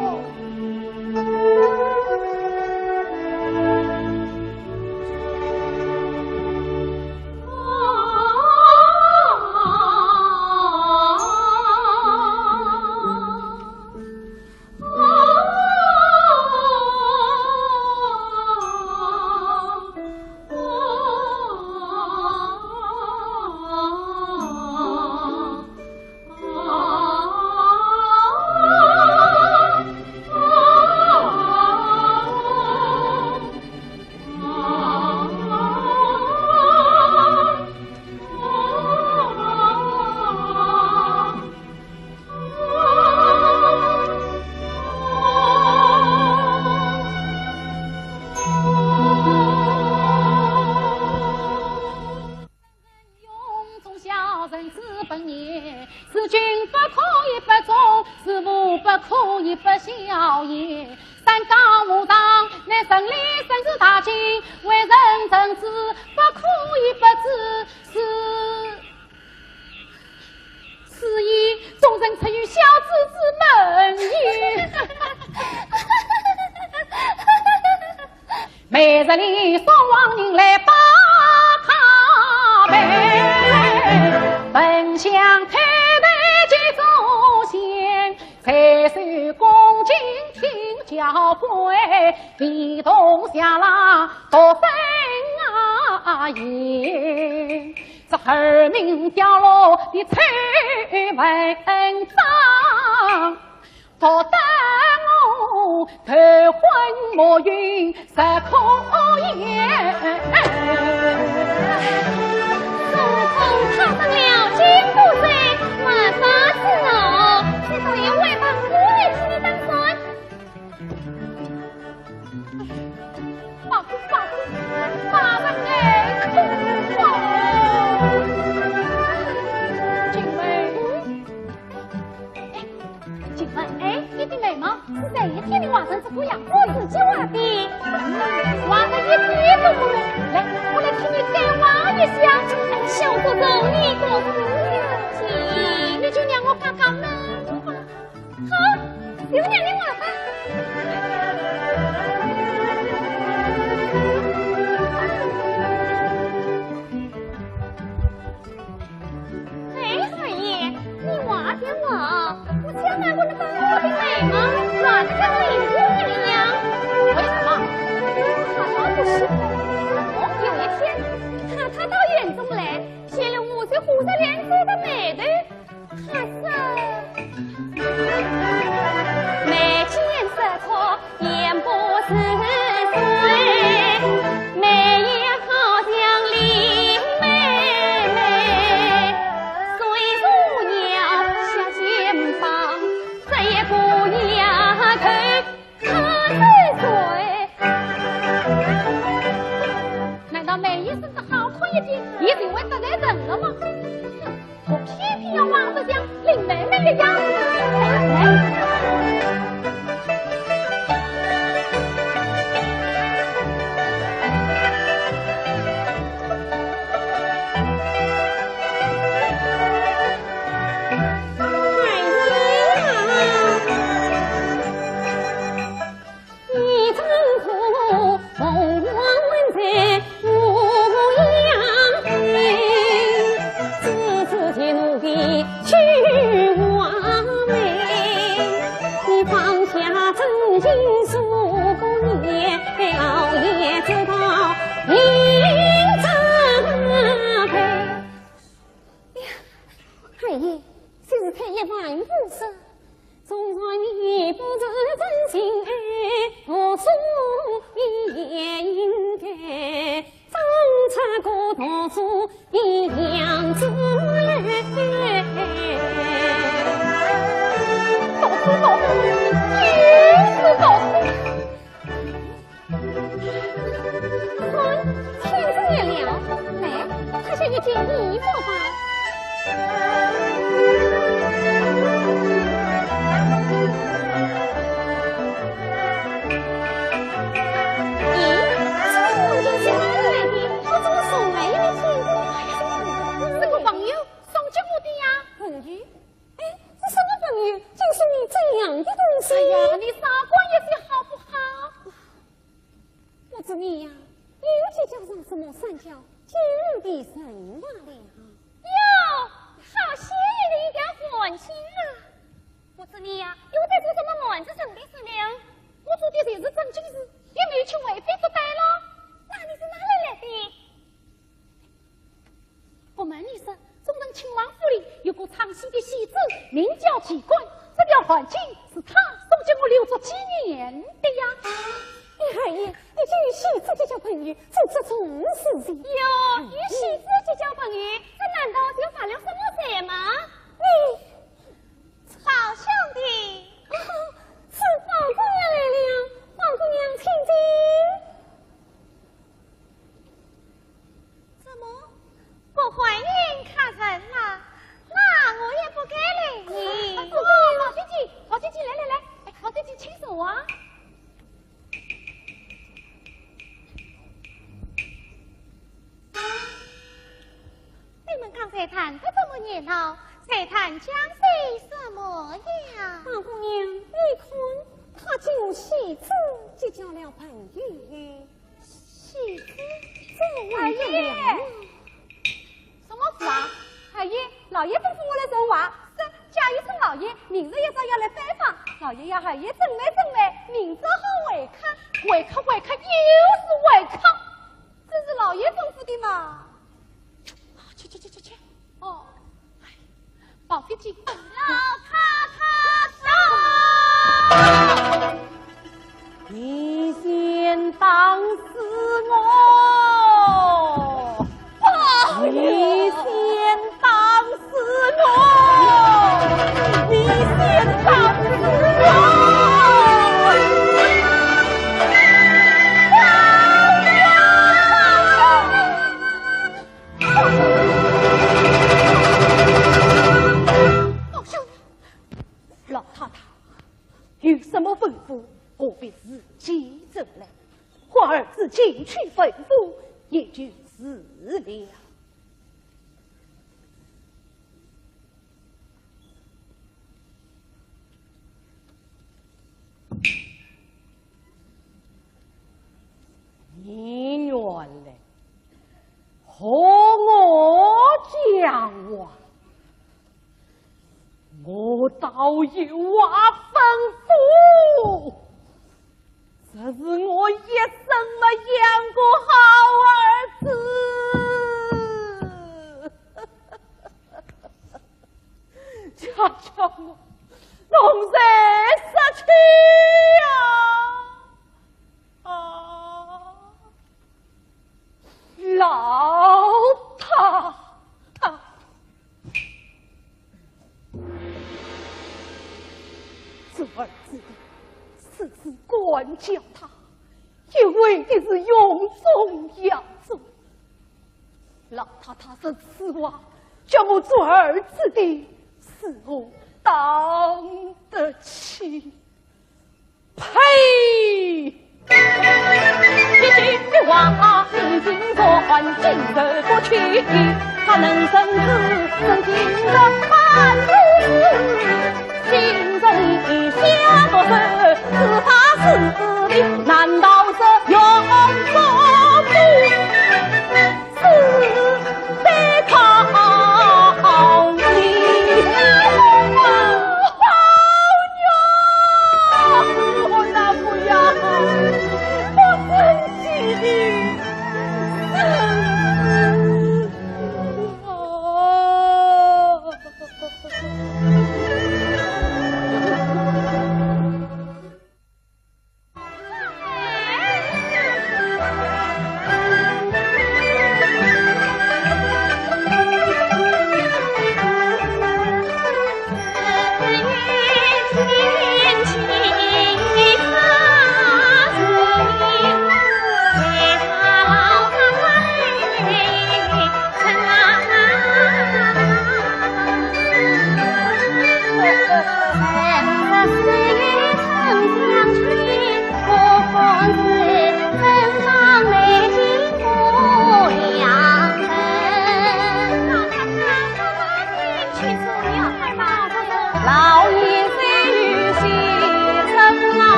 是以忠臣出于孝子之门也。每日里送往人来拜。归，陪同下郎独身啊言，这儿名掉落的秋文章，独得我头昏目眩实可言。自从他这了金不罪，没法子哦，你倒也会把我来替你打算。 八姑，八姑，八分哎，苦啊！金妹，哎，金妹，哎，你的眉毛是谁一天的画成这个样子？我自己画的。画得一点都不美。来，我来替你改画一下。哎，小祖宗，你可不要气，你就让我改改眉吧。 好，就让你画吧。哎，二爷，你画点画，我千万不能把我的眉毛画得跟林姑娘一样。为什么？她老不喜欢。有一天，她，她到园中来，见了五岁胡子脸子的眉头， 她说：眉间色错眼不识水，眉眼好像林妹妹，水树摇下肩膀，这一个丫头她是谁？难道眉眼生得好看一点，也就会得罪人了吗？哼！ 我偏偏要画得像林妹妹的样子。哎，哎。哎呀！ 哎呀，二爷，这是退一万步说， 天色也亮，来，脱下一件衣服吧。咦，这个房间是哪里来的？我怎么从来也没见过？这个朋友送给我的呀。朋友？哎，这什么朋友？竟送你这样的东西？哎呀，你少管一些好不好？ 我说你呀，又结交上什么三教九流的人马了？哟，好稀奇的一条凡情啊！我说你呀，又在做什么暗自生的事呢？我做的就是正经事，也没有去为非作歹了。那你是哪里来的？ 不瞒你说，忠正亲王府里有个唱戏的戏子，名叫齐官，这条凡情是他送给我留作纪念的呀。哎呀，与戏子结交朋友，做这种事情。哟，与戏子结交朋友，这难道就犯了什么罪吗？你宝兄弟。啊，是宝姑娘来了，宝姑娘请进。 怎么，不欢迎客人啦？那我也不敢来迎。啊，不，不，宝姐姐，宝姐姐，来，来，来，哎，宝姐姐，请坐啊。你们刚才谈得这么热闹，在谈些什么呀？宝姑娘，你看，他就与戏子结交了朋友。 戏子，这还得了？什么话？二爷，老爷吩咐我来传话，说家有村老爷，明日一早要来拜访，老爷呀，二爷，怎么怎么，明朝好会客，会客会客又是会客，这是老爷吩咐的嘛。去去去去去。哦，哎，宝飞姐。老太太到。你先打死我！ 你先打死我！你先打死我！老太太，有什么吩咐，何必自己走来？唤儿子进去吩咐，也就是了。 你原来和我讲话，我倒有话吩咐。 这是我一生没养过好儿子，恰巧我弄在失去呀！啊，老太太。 做儿子的，时时管教他，也为的是荣宗耀祖。老太太说此话，叫我做儿子的，是我当得起。 呸！一句话，明镜若镜，镜受不去。他能生子，生情人，半世心中下不受，只怕是的，难道是永不 是在讨你。宝玉，我那个呀，不争气的孙子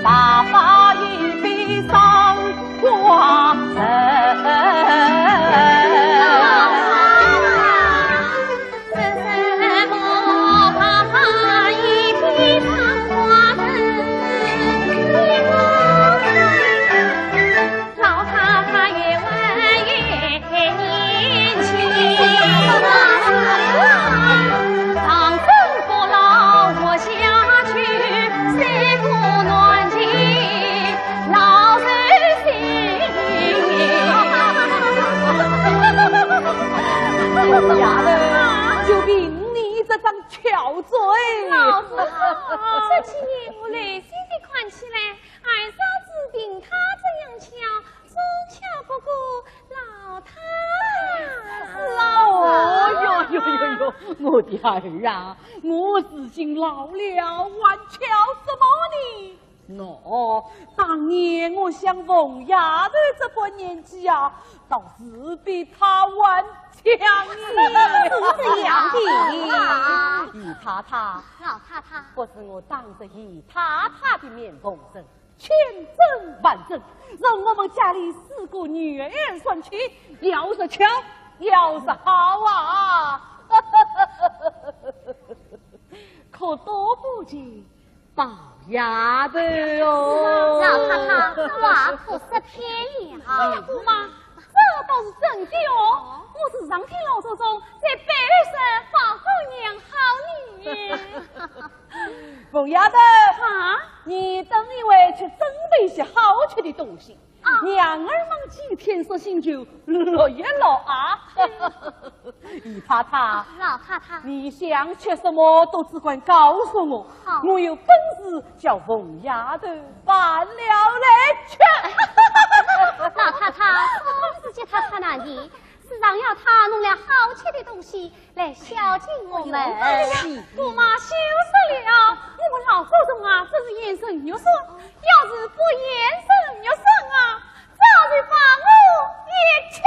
啊！丫头，就凭你这张巧嘴。老师好，这几年我留心地看起来，二嫂子凭她这样巧，总巧不过老太太。是啊。哦哟哟哟哟，我的儿啊，我如今老了，还巧什么呢？ 喏，当年我像凤丫头这般年纪啊，倒是比她还强呢。是这样的。姨太太，老太太，不是我当着姨太太的面奉承，千真万真，从我们家里四个女儿算起，要说巧，要说好啊。可多不及宝丫头哦。老太太，话可说偏了。姑妈，这倒是真的哦。我时常听老祖宗在背后说宝姑娘好呢。凤丫头，啊？你等一会去准备些好吃的东西。 啊。娘儿们几天说心就落一落啊。姨太太，老太太，你想吃什么都只管告诉我，好。我有本事叫凤丫头办了来吃。老太太，我是叫她她哪里？ 时常要她弄了好吃的东西来孝敬我们。哎呀，姑妈休说了，我们老祖宗啊，真是言承旭说，要是不言承旭说啊，早就把我也吃了。